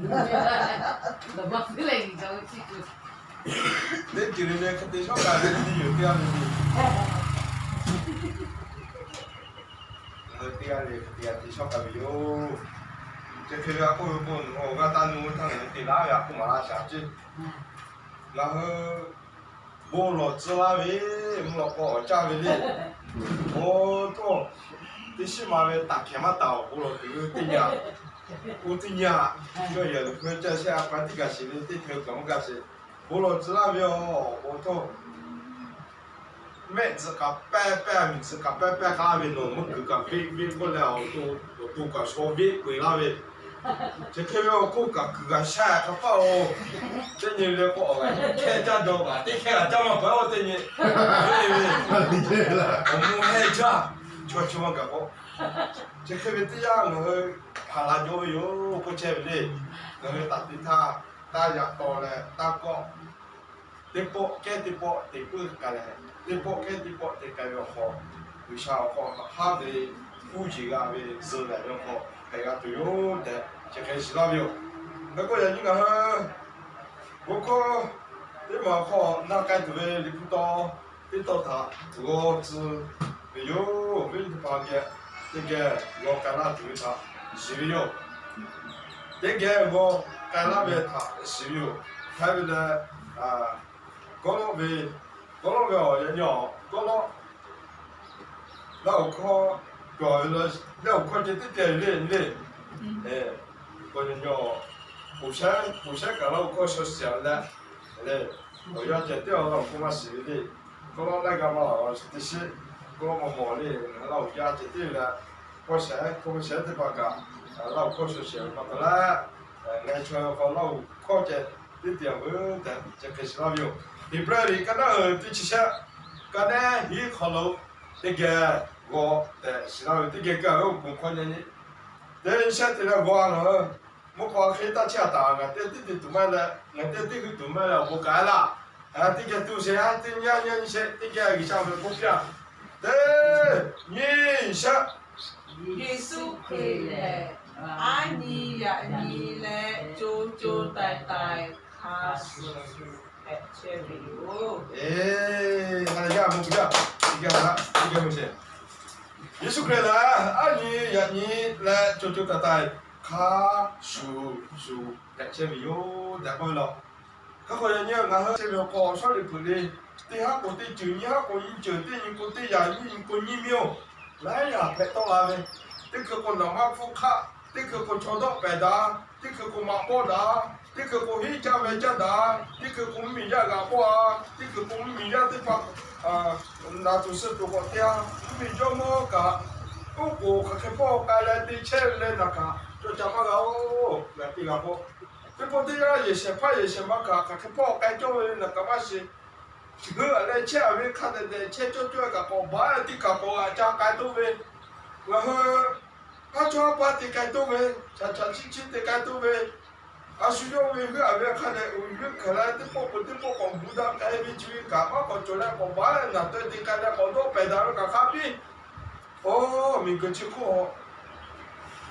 Teˇ ceuˬ le le hk'e te shawˉ k'ai ve le, yoˬ teˇ g'aˇ le le. Ngaˬ hui teˇ g'aˇ le hk'e te g'a te shawˉ k'ai ve yoˬ. Chi hk'e ve a k'oˆ ve k'o, nawˬ hui awˬ g'aˇ taˇ nu ve htaˇ ngaˬ hui te laˇ ve a k'oˆ maˍ laˇ shaˍ ceˇ. Ngaˬ hui bon lawˬ tcuh laˇ ve, mvuhˇ lawꞈ k'aw awˬ caˇ ve le. Bon htawˇ, teˇ shiˉ ma ve taˍ hkehˍ maˇ taˍ awˬ bon lawˬ tuˬ ve teˇ nyi, oˇ teˇ nyi, yawˇ yehˬ lo hk'e caˇ shehˆ a pa tiˉ gaˬ sheˍ ve teˇ hkeh kaꞈ maˇ gaˬ sheˍ. Bon lawˬ tcuh laˇ ve awˬ bon htawˇ, mehˆ tcuh kaꞈ pehˇ pehˇ, miˬ tcuh kaꞈ pehˇ pehˇ k'aˉ ve nawˬ meuˇ kuiˬ kaꞈ veˆ veˆ k'oˆ leh awˬ to, awˬ to kaꞈ shaw veˆ peu eˬ laˇ ve, chi hk'e ve awˬ hk'oˆ kaꞈ kuiˬ g'a shaˆ hk'a paˇ-oˬ. Teˇ nyi le k'o, awˬ g'aˇ hkehˇ caˇ jaw kaꞈ teˇ hkehˇ g'a caˇ maˇ hpehꞈ-oˬ teˇ nyi. Awˬ mvuhˇ hehnˇ jaˇ, chaw chi maˇ gaˬ k'o, chi hk'e ve teˇ yanˇ ngaˬ hui hpanˍ la jaw ve yoˬ k'oˆ chehˇ ve le. Ngaˬ hui taꞈ te htaˇ, taˇ yaꞈ taw leh taˇ kawˆ. Teˇ pawˆ kehˉ teˇ pawˆ te puiˉ k'ai leh, teˇ pawˆ kehˉ teˇ pawˆ te k'ai ve awˬ hk'aw, G'uiˬsha awˬ hk'aw haꞈ haˉ ve, kuˇ yeˬ g'a ve, zuh lehˬ ve awˬ hk'aw hpehꞈ g'a tuˬ yoˬ tehꞈ chi hk'e shiˍ laˇ ve yoˬ. Hk'e k'o yaꞈ nyi ngaˬ hui bon hkawˇ teˇ maˬ awˬ hk'aw na k'ai tuˬ ve Liꞈ hpu taw teˇ taw htaꞈ g'aw tcuh ve yoˬ. Viˉ nyi teˇ hpaˍ geh teˇ geh g'aw k'ai laˇ tuˬ ve htaꞈ shiˍ ve yoˬ. Teˇ geh g'aw k'ai laˇ ve htaꞈ shiˍ ve yoˬ. Hk'a ve leh, kawˆ lawˆ ve, kawˆ lawˆ ve awˬ yaꞈ nyi awˬ kawˆ lawˆ, Laˇ huˍ hkawˇ, laˇ huˍ hkawˇ ceh teˇ te le le. Awˬ yaꞈ nyi, poˬ shehˉ kaꞈ Laˇ huˍ hkawˇ shaw shiˍ leh, awˬ yaˇ ceh teˇ awˬ Laˇ huˍ hkawˇ maˇ shiˍ ve le. Kawˆ lawˆ laiˉ g'aˇ maˇ laˬ, awˬ shiˍ teˇ shiˉ kawˆ lawˆ maw maw le. Laˇ huˍ yaˇ ceh teˇ leh, hkawˇ shehˉ hkawˇ shehˉ teˇ hpaˍ kaꞈ Laˇ huˍ hkawˇ shaw shiˍ ve pa taw leh, ngaˬ chaw hk'aw Laˇ huˍ hkawˇ ceh teˇ te veuˬ tehꞈ chi hk'e shiˍ laˇ ve yoˬ. Heˍbrehˇ liꞈ ka naˉ uiˍ teˇ chi shehˆ, ka naˉ hiˉ hk'aw lo teˇ geh g'aw tehꞈ shiˍ laˇ ve, teˇ geh kaˇ ve awˬ bon hkawˇ nyi nyi. Teˇ shehˆ te leh g'aw a laˬ, mvuhˇ hk'aw hk'e taˇ chehˇ a taˍ, ngaˬ teˇ teˇ te tuˬ maˇ leh, ngaˬ teˇ teˇ hui tuˬ maˇ leh awˬ bon kaꞈ e laˇ. Teˇ geh tuˬ sheˍ, teˇ nyi nyi sheˍ, teˇ geh G'uiˬsha ve k'oˆ piˇ a. Teˇ nyi sheˍ. Yeˍsuˆ Hkriꞈ lehˬ, aˉ nyi yaꞈ nyi leh co co taiˍ taiˍ hk'a shuˍ shuˍ hpehꞈ chehˇ ve yoˬ. Eˬ, ha lehˬ yaˇ mvuh jaˇ, teˇ geh ha, teˇ geh mvuh sheˍ. Yeˍsuˆ Hkriꞈ lehˬ, aˉ nyi yaꞈ nyi leh co co taiˍ taiˍ hk'a shuˍ shuˍ hpehꞈ chehˇ ve yoˬ tehꞈ k'oˆ ve law. Hk'e k'o yaꞈ nyi ngaˬ hui chehˇ ve awˬ hk'aw shawˉ liꞈ peuˬ le, teˇ haˉ k'o teˇ ceuˬ, nyiˇ haˉ k'o nyiˇ ceuˬ, teˇ nyi k'o teˇ yaꞈ, nyiˇ nyi k'o nyiˇ miˇ-oˬ, laiˉ yaꞈ hpehꞈ tawˆ la ve. Teˇ hkui k'o naˍ manˇ hpfuhˇ hk'aˆ, teˇ hkui k'o chaw dawˆ pehˍ daꞈ, teˇ hkui k'o maꞈ bawˆ daꞈ, teˇ hkui k'o henˇ caˇ meh caˇ daꞈ, teˇ hkui k'o mvuhˇmiˬ yaˇ g'aꞈ bawˆ a, teˇ hkui k'o mvuhˇmiˬ yaˇ teˇ hpaˍ naˍ tuˬ suh tuˬ k'awꞈ te a, mvuhˇmiˬ jawˇmawˇ kaꞈ oˉ k'oˍ hk'aˬ hk'e hpawˇ k'ai leh te chehˇ ve leh naˬ kaꞈ cawˇ ca maˇ g'a-oˬ. Ngaˬ te g'a k'o, teˇ pawˆ teˇ yanˇ yehˬ shehˍ hpaˇ yehˬ shehˍ ma kaꞈ hk'aˬ hk'e hpawˇ k'ai cawˇ ve naˬ kaꞈ maˇ shiˍ. Chi heuˆ a leh chehˇ a ve hk'a dehꞈ dehꞈ chehˇ cawˇ cawˇ kaꞈ k'awꞈ baˬ tiˇ kaꞈ k'awꞈ g'aꞈ ca k'ai toˇ ve, ngaˬ hui haˉ chawˇ haˉ paˇ te k'ai toˇ ve, chaꞈ chaꞈ chiˆ chiˆ te k'ai toˇ ve, a shu yawˇ ve heuˆ a ve hk'a dehꞈ uiˍ ve hk'aˬ leh teˇ pawˆ k'o teˇ pawˆ k'awꞈ gu daꞈ k'ai ve chi ve kaꞈ maˇ k'awꞈ cawˬ leh k'awꞈ baˬ naˬ te te k'ai leh k'awꞈ dawˆ pehˍ daꞈ ve kaꞈ hk'a piˇ. Oˇ miˬguiˬ chi hk'oˆ,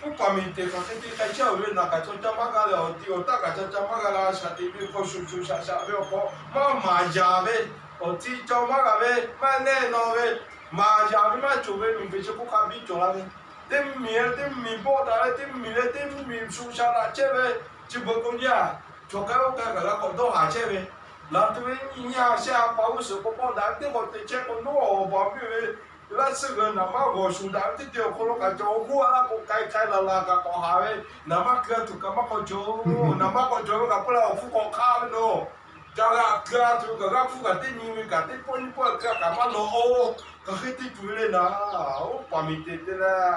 uˉ paˍ miˬ teꞈ hk'aˬ hk'e te k'ai chehˇ ve naˬ kaꞈ cawˇ caˇ maˇ g'a leh, awˬ ti awˬ taˆ kaꞈ cawˇ caˇ maˇ g'a leh, a shaꞈ teꞈ ve hk'aw shuˍ shuˍ shaꞈ shaꞈ ve awˬ hk'aw maˇ maˍ yaˍ ve, awˬ ti cawˇ maˇ g'a ve, maˇ nehˆ naw ve, maˍ yaˍ ve maˇ cawˬ ve miˬguiˬ chi hk'oˆ hk'a biˇ cawˬ la ve, teˇ miˬ leh teˇ miˬ bawˆ daꞈ leh teˇ miˬ leh teˇ miˬ shuˍ shaꞈ daꞈ chehˇ ve, chi beuꞈ k'o nyi a, chaw k'ai oˇ k'ai kaꞈ g'a k'awꞈ dawˇ haˍ chehˇ ve, laˬ tuˬ ve nyi nyi a shehˆ a pa g'uˇ suhˍ k'o bawˆ daꞈ ve teˇ k'awꞈ te chehˇ k'o nawˉ awˬ baˬ piˇ ve, laˇ tsuhˇ g'uiˬ naˍ maˇ g'awˬ shuˍ daꞈ ve teˇ te awˬ hk'aw lo kaꞈ cawˬ g'uˇ a laˇ k'o k'ai k'ai laˬ laˬ kaꞈ k'awꞈ haˍ ve, naˍ maˇ keu a tuˬ kaꞈ maˇ k'awꞈ cawˬ, naˍ maˇ k'awꞈ cawˬ ve kaꞈ peuˬ leh awˬ hpfuhˇ k'awꞈ hk'aˇ ve nawˬ, ca g'a keu a tuˬ kaꞈ g'aˇ hpfuhˇ kaꞈ teˇ nyi ve kaꞈ teˇ pawˆ nyiˇ pawˆ keu a kaꞈ maˇ lawꞈ-oˬ. Hk'aˬ hk'e te tuˬ ve le naˬ, oˇ paˍ miˬ teꞈ te leh,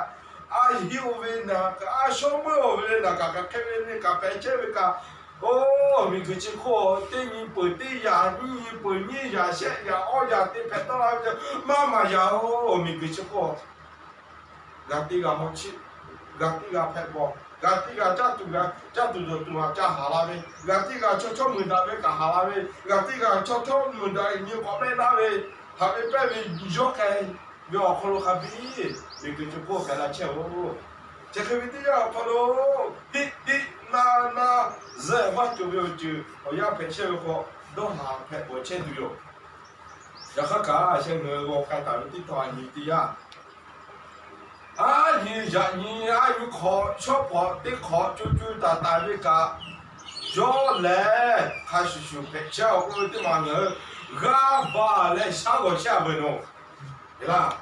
a hiˉ oˇ ve naˬ kaꞈ a shawˉ meuˇ oˇ ve le naˬ kaꞈ hk'aˬ hk'e ve le kaꞈ hpehꞈ chehˇ ve kaꞈ, oˇ miˬguiˬ chi hk'oˆ teˇ nyi peuˬ teˇ yaꞈ, nyiˇ nyi peuˬ nyiˇ yaꞈ, shehˆ yaꞈ, awˇ yaꞈ te hpehꞈ tawˆ la ve maˇ maˍ yaˍ-oˬ. Miˬguiˬ chi hk'oˆ g'a teˇ g'a maw chiˆ, g'a teˇ g'a hpehꞈ bawˬ, g'a teˇ g'a caˇ tuˬ, g'a caˇ tuˬ dawˬ tuˬ a ca haˍ la ve, g'a teˇ g'a chaw chawˇ meuˬ daꞈ ve kaꞈ haˍ la ve, g'a teˇ g'a chaw chawˇ meuˬ daꞈ nyi k'awꞈ pehˇ laˇ ve, haꞈ ve pehˇ ve yawˇ k'ai ve awˬ hk'aw lo hk'a biˇ miˬguiˬ chi hk'oˆ hpehꞈ la chehˇ-oˬ. Chi hk'e ve teˇ yanˇ awˬ hk'aw lo hiˆ hiˆ na na zeh maˇ cawˬ ve awˬ ceuˬ awˬ yanˇ hpehꞈ chehˇ ve k'o, dawˇ haˍ hpehꞈ bawˬ chehˇ tuˬ yoˬ. Yaꞈ hk'aˇ kaꞈ sheh ngaˬ hui g'aw k'ai taˍ ve teˇ tawˇ a nyi teˇ yanˇ, aˉ nyi yaꞈ nyi aˉ nyi hk'awꞈ shawˉ pawˍ teˇ hk'awꞈ co co taiˍ taiˍ ve kaꞈ, yawˇ lehˬ hk'a shuˍ shuˍ hpehꞈ chehˇ-oˬ k'oˆ ve teˇ maˬ ngaˬ hui g'aˇ va leh shaˉ g'awˬ chehˇ-a veuˬ nawˬ. Eˬ laˇ,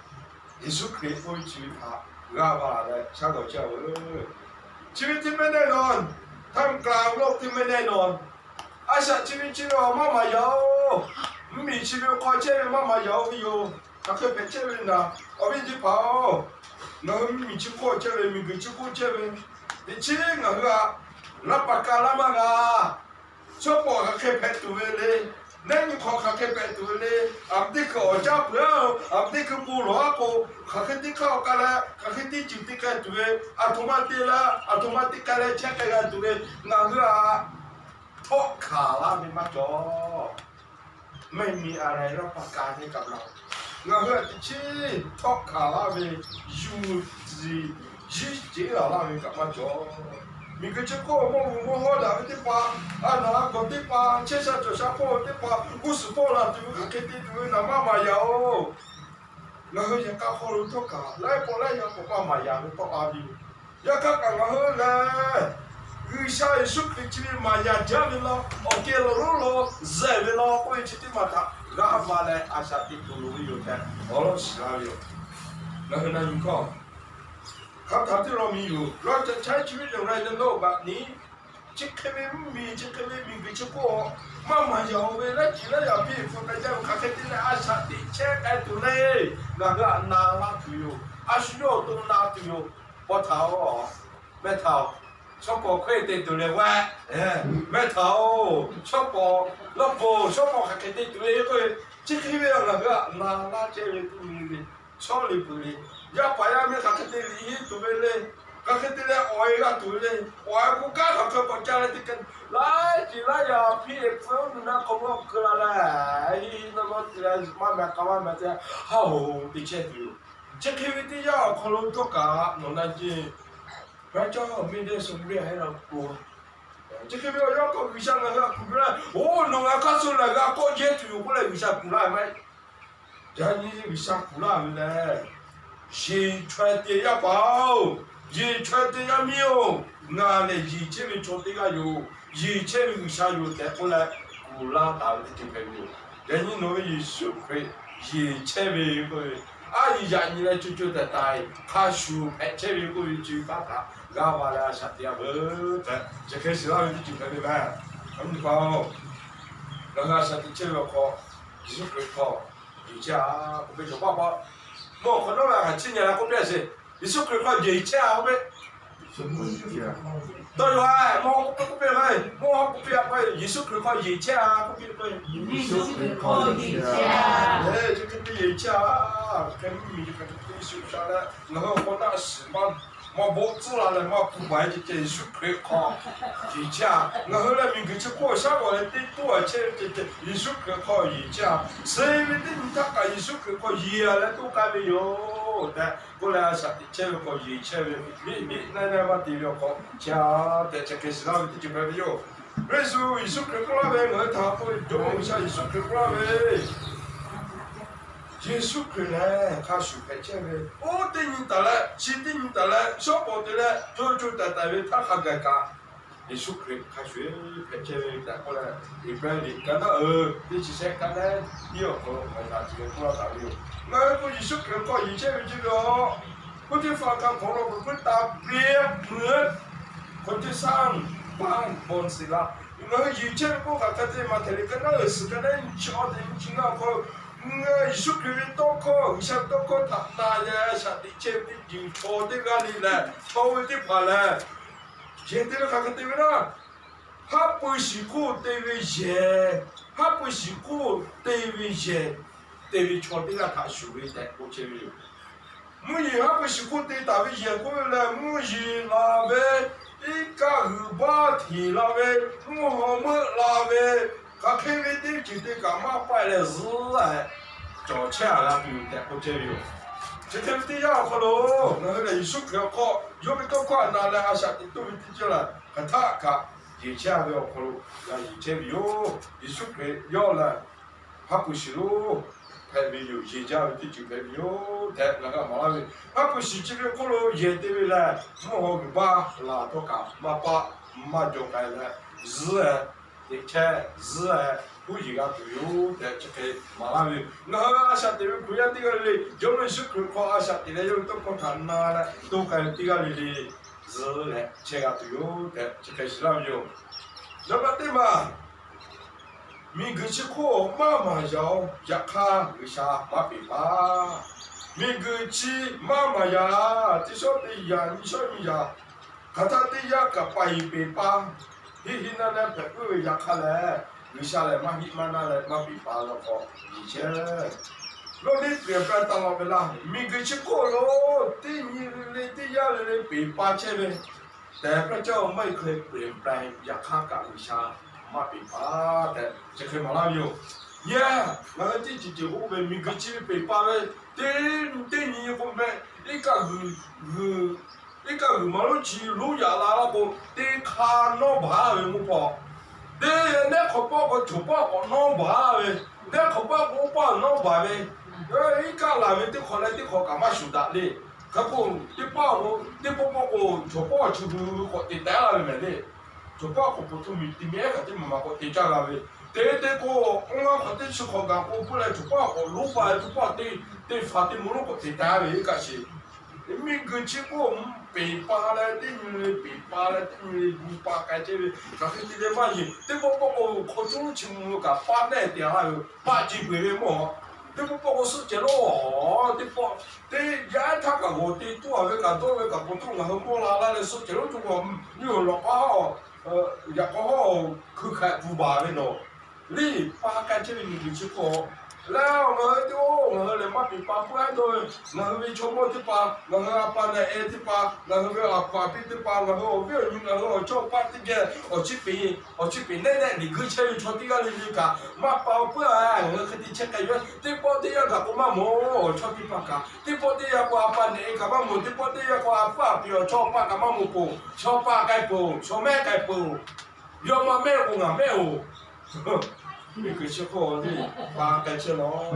Yeˍsuˆ Hkriꞈ k'oˆ ve chi ve htaꞈ g'aˇ va leh shaˉ g'awˬ chehˇ-a veuˬ. Chi ve teˇ mehˉ nehˆ nawˬ, ท่ามกลางโลก teˇ mehˉ nehˆ nawˬ, a shaꞈ chi ve chi ve awˬ maˇ maˍ yaꞈ-oˬ. Mvuhˇmiˬ chi ve hk'aw chehˇ ve maˇ maˍ yaꞈ-oˬ ve yoˬ. Hk'aˬ hk'e hpehꞈ chehˇ ve naˍ, awˬ viˉ teˇ hpaˍ-oˬ, ngaˬ hui mvuhˇmiˬ chi hk'oˆ chehˇ ve, miˬguiˬ chi hk'oˆ chehˇ ve, teꞈ chiˉ ngaˬ hui htaꞈ laˇ paˍ ka laˇ maˇ g'a. Shawˉ pawˍ hk'aˬ hk'e hpehꞈ tuˬ ve le, nehˉ nyi hk'awꞈ hk'aˬ hk'e hpehꞈ tuˬ ve le, aˬ miˍ teˇ hkui awˬ caˇ peuˬ-oˬ, aˬ miˍ teˇ hkui bon lawˬ-a k'o, hk'aˬ hk'e teˇ hk'aˇ awˬ k'ai leh, hk'aˬ hk'e teˇ ceuˬ te k'ai tuˬ ve, aˬ htoꞈ ma te leh aˬ htoꞈ ma te k'ai leh chehˇ k'ai g'a tuˬ ve, ngaˬ hui htaꞈ htawˆ hkanˍ laˇ ve maˇ cawˬ. ไม่มีอะไรรับประกันให้กับเรา ngaˬ hui htaꞈ teꞈ chiˉ htawˆ hkanˍ laˇ ve, yuˬ tcuhˍ yiˉ ceˉ laˬ laˇ ve kaꞈ maˇ cawˬ. Miˬguiˬ chi hk'oˆ mawˇ mvuhˬ mawˇ hawˉ daꞈ ve teˇ hpaˍ, a naˍ a gawˬ teˇ hpaˍ, chehˇ sha cawˬ sha hpawˇ ve teˇ hpaˍ, g'uˇ suhˍ pawˆ la tuˬ ve hk'aˬ hk'e te tuˬ ve naˍ maˇ maˍ yaꞈ-oˬ. Ngaˬ hui yehˬ k'a hk'aw lo htawˇ kaꞈ laiˉ pawˆ laiˉ yaˇ k'awꞈ maˇ maˍ yaꞈ ve tawˆ la ve yoˬ. Yaꞈ hk'aˇ kaꞈ ngaˬ hui lehˬ, G'uiˬsha Yeˍsuˆ Hkriꞈ chi ve maˍ yaꞈ jaˇ ve law, awˬ keh lawˬ lonˉ law zehˬ ve law k'oˆ ve chi teˇ maˬ htaꞈ g'a maˍ leh a shaꞈ teꞈ tuˬ loˍ ve yoˬ tehꞈ awˬ lawn shiˍ la ve yoˬ. Ngaˬ hui na nyi hkawˇ, hk'a htaꞈ teˇ law mi yoˬ. เราจะใช้ชีวิตอย่างไรในโลกแบบนี้ chi hk'e ve mvuhˇmiˬ, chi hk'e ve miˬguiˬ chi hk'oˆ maˇ maˍ yaꞈ-oˬ ve laiˉ ceuˬ laiˉ yaꞈ piˇ hpu k'ai jaˇ ve hk'aˬ hk'e te leh a shaꞈ teꞈ chehˇ k'ai tuˬ le. Ngaˬ hui htaꞈ na laˇ tuˬ yoˬ. A shu yawˇ awˬ to na tuˬ yoˬ. Paw htaꞈ-oˬ, mehˇ htaꞈ-oˬ, shawˉ pawˍ hk'oˆ te tuˬ leh vaˇ, mehˇ htaꞈ-oˬ, shawˉ pawˍ, lawˇ pawˍ shawˉ pawˍ hk'aˬ hk'e te tuˬ le k'oˆ ve, chi hk'e ve ngaˬ hui htaꞈ na laˇ chehˇ ve teˇ nyi le. Chaw liꞈ peuˬ le. Yaˇ paˍ yaˇ miˇ hk'aˬ hk'e te liꞈ henˇ tuˬ ve le. Hk'aˬ hk'e te leh awˬ e g'a tuˬ ve le. Awˬ e k'o kanˉ hk'aˬ hk'e k'awꞈ ca leh teˇ keu laiˉ ceuˬ laiˉ yaꞈ piˇ e hpu-oˬ, nuˇ naˆ hk'aw lo keu la leh, hiˇ hiˇ nawˇ nawˇ te leh maˇ meh k'a maˇ meh te, ha hoꞈ te chehˇ tuˬ yoˬ. Chi hk'e ve teˇ yanˇ awˬ hk'aw lo htawˇ kaꞈ nawˬ na ce พระเจ้าไม่ได้ทรงเรียกให้เรากลัว Chi hk'e ve awˬ yanˇ k'o G'uiˬsha ngaˬ hui htaꞈ kuˬ piˇ laˇ, oˇ nawˬ ngaˬ hk'aˇ suh lehˬ g'a kawˆ jehˇ tuˬ yoˬ k'oˆ leh G'uiˬsha kuˬ laˇ ve maˇ heˆ. Yaꞈ nyi G'uiˬsha kuˬ laˇ ve lehˬ, yeˬ chaweh te yaˇ paˍ-oˬ, yeˬ chaweh te yaˇ miˇ-oˬ, ngaˬ lehˬ yeˬ chehˇ ve chaw teˇ g'aˇ yoˬ, yeˬ chehˇ ve G'uiˬsha yoˬ tehꞈ k'oˆ leh kuˬ laˇ taˍ ve teˇ ceuˬ hpehꞈ ve yoˬ. Yaꞈ nyi nawˬ ve Yeˍsuˆ Hkriꞈ yeˬ chehˇ ve k'oˆ ve, a nyi yaꞈ nyi leh co co taiˍ taiˍ hk'a shuˍ hpehꞈ chehˇ ve k'oˆ ve chi ve htaꞈ g'a va leh a shaꞈ teꞈ-a veuˬ tehꞈ chi hk'e shiˍ laˇ ve teˇ ceuˬ hpehꞈ ve meh. Awˬ nyi pa-oˬ, ngaˬ hui a shaꞈ teꞈ chehˇ ve awˬ hk'aw, Yeˍsuˆ Hkriꞈ hk'aw yeˬ chehˇ-a k'oˆ piˇ cawˬ paˇ paˇ. Mawˇ hk'awꞈ nawˉ ve a hkanˍ chiˇ nyi la k'oˆ piˇ-a sheˍ. Yeˍsuˆ Hkriꞈ hk'aw yeˬ chehˇ-a k'oˆ piˇ. Tawˇ yaw-a, mawˇ k'oˆ piˇ k'oˆ piˇ k'o, mawˇ k'oˆ piˇ-a k'o, Yeˍsuˆ Hkriꞈ hk'aw yeˬ chehˇ-a k'oˆ piˇ k'o, Yeˍsuˆ Hkriꞈ hk'aw yeˬ chehˇ-a. Chi hk'e te yeˬ chehˇ-a. Hk'e mvuhˇmiˬ chi hk'e te shu sha leh ngaˬ hui awˬ hk'aw naˆ shiˍ maˇ maˇ bawˆ tcuhˉ la leh maˇ hpu baˬ-e ceh ceh Yeˍsuˆ Hkriꞈ hk'aw yeˬ chehˇ-a. Ngaˬ hui leh miˬguiˬ chi hk'oˆ shaˉ g'awˬ leh teˇ toˇ-a chehˇ ve ceh ceh Yeˍsuˆ Hkriꞈ hk'aw yeˬ chehˇ-a. Suh ve teˇ nyi htaˇ kaꞈ Yeˍsuˆ Hkriꞈ hk'aw yeˬ-a leh toˇ k'ai ve yoˬ tehꞈ k'oˆ leh a shaꞈ teꞈ chehˇ ve hk'aw yeˬ chehˇ ve, miꞈ miꞈ naˆ naˆ maˇ te ve awˬ hk'aw chehˇ-a tehꞈ chi hk'e shiˍ laˇ ve teˇ ceuˬ hpehꞈ ve yoˬ. Hk'e shu Yeˍsuˆ Hkriꞈ k'oˆ laˇ ve ngaˬ hui htaꞈ k'oˆ ve, Jawˇmawˇ G'uiˬsha Yeˍsuˆ Hkriꞈ k'oˆ laˇ ve, Yeˍsuˆ Hkriꞈ lehˬ hk'a shuˍ hpehꞈ chehˇ ve, oˇ teˇ nyi taˍ leh, chi teˇ nyi taˍ leh, shawˉ pawˍ te leh co co taiˍ taiˍ ve htaˇ hk'a gaˬ kaꞈ, Yeˍsuˆ Hkriꞈ hk'a shuˍ hpehꞈ chehˇ ve tehꞈ k'oˆ leh, Heˍbrehˇ liꞈ ka naˉ uiˍ teˇ chi shehˆ ka naˉ iˉ awˬ hk'aw lo ngaˬ hui htaꞈ chi hk'e k'oˆ laˇ taˍ ve yoˬ. Ngaˬ hui k'o Yeˍsuˆ Hkriꞈ hk'aw yeˬ chehˇ ve ceh ve-oˬ, ผู้ที่ฟังคำของเราประพฤติตามเปรียบเหมือนคนที่สร้างบ้านบนศิลา Ngaˬ hui yeˬ chehˇ ve k'oˆ kaꞈ hk'e te maˍ hteꞈ le ka naˉ uiˍ suhˍ ka naˉ iˉ nyi chi awˬ teꞈ nyi chi ngaˇ awˬ hk'aw lo, ngaˬ Yeˍsuˆ Hkriꞈ ve tawˇ hkawˇ, G'uiˬsha ve tawˇ hkawˇ htaꞈ na leh a shaꞈ teꞈ chehˇ ve teˇ ceuˬ chaw teˇ g'aˇ le lehˬ, chaw ve teˇ hpaˍ lehˬ, yeˬ te ve hk'aˬ hk'e te ve naˇ, haˉ pui shiˍ hk'oˆ te ve yehˬ, haˉ pui shiˍ hk'oˆ te ve yehˬ, te ve chaw teˇ g'aˇ htaꞈ shuˍ ve tehꞈ k'oˆ chehˇ ve yoˬ. Mvuhˇ yeˬ haˉ pui shiˍ hk'oˆ te taˍ ve yehˬ k'oˆ ve lehˬ, mvuhˇ yeˬ la ve, iˉ kaˆ g'uiˬ baˆ hteˍ la ve, mvuhˇ haw meuˆ la ve, hk'aˬ hk'e ve teˇ ceuˬ te kaꞈ maˇ paˆ leh zuhˆ leh cawˬ chehˇ-a g'a tuˬ yoˬ tehꞈ k'oˆ chehˇ ve yoˬ. Chi hk'e ve teˇ yanˇ awˬ hk'aw lo ngaˬ hui lehˬ Yeˍsuˆ Hkriꞈ awˬ hk'aw yawˇ ve tawˇ hkawˇ htaꞈ na leh a shaꞈ teꞈ toˇ ve teˇ ceuˬ laˬ hk'aˬ htaˆ kaꞈ yeˬ chehˇ ve awˬ hk'aw lo g'a yeˬ chehˇ ve yoˬ. Yeˍsuˆ Hkriꞈ yawˇ lehˬ, ha hpu shiˍ lonˉ hpehꞈ ve yoˬ. Yeˬ jaˇ ve teˇ ceuˬ hpehꞈ ve yoˬ tehꞈ ngaˬ g'a maˍ laˇ ve. Ha hpu shiˍ chi ve hk'oˆ lo yehˬ te ve lehˬ, mvuhˇ haw g'uiˬ baˇ laˬ htawˇ kaꞈ maˇ paˆ maˇ jaw k'ai leh, zuhˆ-e, teꞈ chehˇ zuhˆ-e, huˉ yeˬ g'a tuˬ yoˬ tehꞈ chi hk'e maˍ laˇ ve yoˬ. Ngaˬ hui a shaꞈ teꞈ ve Hkriꞈ yaˇ teˇ g'aˇ le le, Jawˇmawˇ Yeˍsuˆ Hkriꞈ hk'aw a shaꞈ teꞈ leh yawˇ ve tawˇ hkawˇ htaꞈ na leh toˇ k'ai ve teˇ g'aˇ le le, zuhˆ leh chehˇ g'a tuˬ yoˬ tehꞈ chi hk'e shiˍ laˇ ve yoˬ. Naˍ baˆ teˇ maˬ, miˬguiˬ chi hk'oˆ maˇ maˍ yaꞈ-oˬ. Yaꞈ hk'aˇ G'uiˬsha maˇ peꞈ paˇ. Miˬguiˬ chi maˇ maˍ yaꞈ, teˇ shawˉ teˇ yaꞈ, nyiˇ shawˉ nyiˇ yaꞈ, hk'aˬ htaˇ teˇ yanˇ kaꞈ paˍ yeˬ peꞈ paˇ. Hiˆ hiˆ naˇ naˇ hpehꞈ puiˉ ve yaꞈ hk'aˇ lehˬ, G'uiˬsha lehˬ maˇ hiˆ maˇ naˇ leh maˇ peꞈ paˇ law k'awꞈ yeˬ chehˇ. Nawˬ ve peꞈ paˇ taˇ law ve laˇ. Miˬguiˬ chi hk'oˆ lo teˇ nyi le le, teˇ yanˇ le le peꞈ paˇ chehˇ ve tehꞈ, พระเจ้าไม่เคยเปลี่ยนแปลง yaꞈ hk'aˇ kaꞈ G'uiˬsha maˇ peꞈ paˇ tehꞈ chi hk'e maˍ laˇ ve yoˬ. Yaˇ ngaˬ hui teˇ ceuˬ ceuˬ k'oˆ ve, miˬguiˬ chi ve peꞈ paˇ ve teˇ nyi k'o meh, iˉ kaˆ g'uiˬ, iˉ kaˆ g'uiˬ maˍ lonˉ chi lonˉ yaꞈ la laˇ k'o, teˇ hk'aˇ nawˇ baˬ ve mvuhˇ hpawˇ, teˇ nehˉ hk'awꞈ pawˆ k'o choˬ pawˆ k'awꞈ nawˇ baˬ ve, nehˉ hk'awꞈ pawˆ k'o oˇ pawˆ nawˇ baˬ ve, iˉ kaˆ laˬ ve teˇ hk'awꞈ leh teˇ hk'awꞈ kaꞈ maˇ shuˍ daꞈ le. Hk'e k'o, teˇ pawˆ k'o, teˇ pawˆ pawˆ k'o choˬ pawˆ chi beuꞈ k'awꞈ te taˍ laˇ ve mehˍ le. Choˬ pawˆ k'awꞈ po tuˬ miˬ ti mehˉ kaꞈ teˇ maˬ maˬ k'awꞈ te caˇ g'a ve, te te k'o, oˇ laˇ hk'aˬ teˇ chi hk'awꞈ gaˬ k'o puiˉ leh choˬ pawˆ k'awꞈ lonˉ pa ve, choˬ pawˆ teˇ teˇ hpaˍ teˇ mvuhˇ lonˉ k'awꞈ te taˍ ve iˉ kaˆ sheˍ. Miˬguiˬ chi k'oˆ, peꞈ paˇ leh teˇ nyi le, peꞈ paˇ leh teˇ nyi le, gu pa k'ai chehˇ ve, hk'aˬ hk'e te leh maˇ yeˬ. Teˇ pawˆ pawˆ k'o hk'aw cuˉ chi mvuh kaꞈ paˆ nehˇ te laˇ ve, paˆ ce peuˬ ve mawˬ. Teˇ pawˆ pawˆ k'o suhˆ cehˬ lonˉ, teˇ pawˆ teˇ yaˇ htaˇ kaꞈ g'awˬ te tuˬ a ve kaꞈ dawˇ ve kaꞈ po tuˬ ngaˬ hui mawˇ la laˇ leh suhˆ cehˬ lonˉ tuˬ k'o, nyi awˬ lawꞈ k'aw hawˉ, yaꞈ k'aw hawˉ hkui hk'ai tuˬ baˬ ve nawˬ, liˇ paˇ k'ai chehˇ ve miˬguiˬ chi hk'oˆ leh, ngaˬ hui teˇ oˇ ngaˬ hui lehˬ maˇ peꞈ paˇ puiˉ a dawˇ ve, ngaˬ hui ve chaw mawˇ teˇ hpaˍ, ngaˬ hui a pa na e teˇ hpaˍ, ngaˬ hui ve a pa piˇ teˇ hpaˍ, ngaˬ hui awˬ viˉ awˬ nyi, ngaˬ hui awˬ chawˇ paˆ teˇ geh awˬ chi peꞈ, awˬ chi peꞈ nehˉ nehˉ liꞈ guiˇ chehˇ ve chaw teˇ g'aˇ le le kaꞈ maˇ pa puiˉ a. Ngaˬ hui hk'e te chehˇ k'ai ve teˇ pawˆ teˇ yanˇ gaˬ k'o maˇ mawˬ. Awˬ chawˇ teˇ hpaˍ kaꞈ teˇ pawˆ teˇ yanˇ k'o a pa na e kaꞈ maˇ mawˬ. Teˇ pawˆ teˇ yanˇ k'o a paˇ a piˍ awˬ chawˇ paˆ kaꞈ maˇ mawˬ poˬ. Chaw paˆ k'ai poˬ, chaw mehˉ k'ai poˬ. Yawˇ maˇ mehˉ k'o ngaˬ mehˉ-oˬ. Miˬguiˬ chi hk'oˆ le, pa k'ai chehˇ law.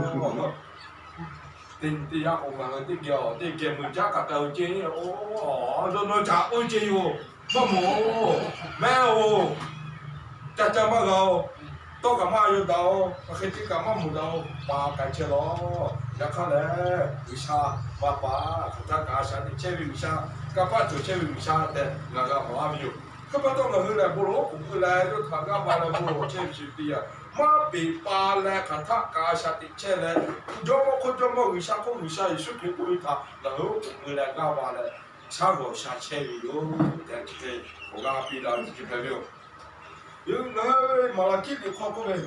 Teˇ nyi teˇ yanˇ k'o ngaˬ hui teˇ geh awˬ teˇ geh mui jaˇ kaꞈ k'ai-o ceˇ. Awˬ, dawˇ nawˇ caꞈ oˇ ceˇ yoˬ. Maˇ mawˬ-oˬ, mehˉ-oˬ, ca ca maˇ g'a-oˬ, tawˇ kaꞈ maˇ yaw daꞈ-oˬ, hk'aˬ hk'e te kaꞈ maˇ mawˬ daꞈ-oˬ, pa k'ai chehˇ law. Yaꞈ hk'aˇ lehˬ G'uiˬsha maˇ pa. Hk'aˬ htaˇ kaꞈ a shaꞈ teꞈ chehˇ ve G'uiˬsha, kanˇ paˆ cawˬ chehˇ ve G'uiˬsha tehꞈ ngaˬ g'a mawˬ laˇ ve yoˬ. Hk'e pa taw ngaˬ hui lehˬ bon lawˬ oˉ k'oˍ pui leh yawˇ htaꞈ g'aˇ va leh bon lawˬ chehˇ ve chi teˇ yanˇ, maˇ peꞈ pa leh hk'aˬ htaˇ kaꞈ a shaꞈ teꞈ chehˇ leh, Jawˇmawˇ hk'oˆ Jawˇmawˇ, G'uiˬsha hk'oˆ G'uiˬsha, Yeˍsuˆ Hkriꞈ k'oˆ ve htaꞈ ngaˬ hui oˉ k'oˍ pui leh g'aˇ va leh shaˉ g'awˬ sha chehˇ ve yoˬ tehꞈ chi hk'e awˬ g'aˇ piˇ daꞈ ve chi hk'e hpehꞈ ve yoˬ. Ngaˬ hui ve Maˍlaˍhkiˆ liꞈ hk'aw k'oˆ ve,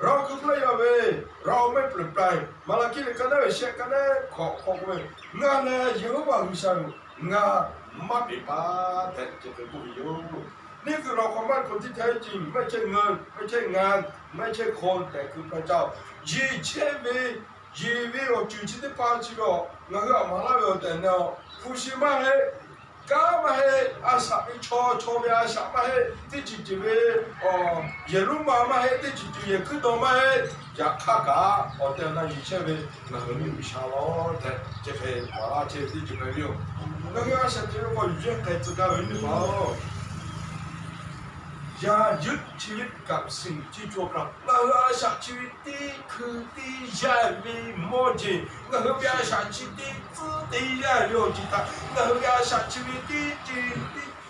เราคือพระยาเวห์ เราไม่เปลี่ยนแปลง Maˍlaˍhkiˆ liꞈ ka naˉ ve shehˆ ka naˉ hkawꞈ hk'aw k'oˆ ve, Ngaˬ lehˬ Yehˍhoˆvaˆ G'uiˬsha yoˬ, ngaˬ maˇ peꞈ paˇ tehꞈ chi hk'e k'oˆ ve yoˬ. นี่คือเราความมั่นคงที่แท้จริง ไม่ใช่เงิน ไม่ใช่งาน ไม่ใช่คน แต่คือพระเจ้า Yeˬ chehˇ ve, yeˬ ve awˬ ceuˬ chi teˇ hpaˍ chi ve awˬ, ngaˬ hui a maˍ laˇ ve awˬ tehˬ na awˬ hpu shi maˇ heˆ. Kanˉ maˇ heˆ. A shaꞈ ve chaw, chaw ve a shaꞈ maˇ heˆ. Teˇ ceuˬ ceuˬ ve yehˬ lonˉ ma maˇ heˆ. Teˇ ceuˬ ceuˬ yehˬ hkuiˉ dawˬ maˇ heˆ. Yaꞈ hk'aˇ kaꞈ awˬ tehˬ na yeˬ chehˇ ve ngaˬ hui ve G'uiˬsha lawˬ tehꞈ chi hk'e maˍ laˇ chehˇ ve teˇ ceuˬ hpehꞈ ve yoˬ. Ngaˬ hui a shaꞈ teꞈ ve k'o yuˬ yehˇ k'ai tcuh gaˇ ve nyi ma-oˬ, yaꞈ yuˇ chi ve kaꞈ siˍ chi chaw kaꞈ ngaˬ hui a shaꞈ chi ve teˇ hkui teˇ yanˇ ve mawˇ jeˬ, ngaˬ hui ve a shaꞈ chi teˇ tcuhˉ teˇ yanˇ ve awˬ ceuˬ htaꞈ ngaˬ hui ve a shaꞈ chi ve teˇ ceuˬ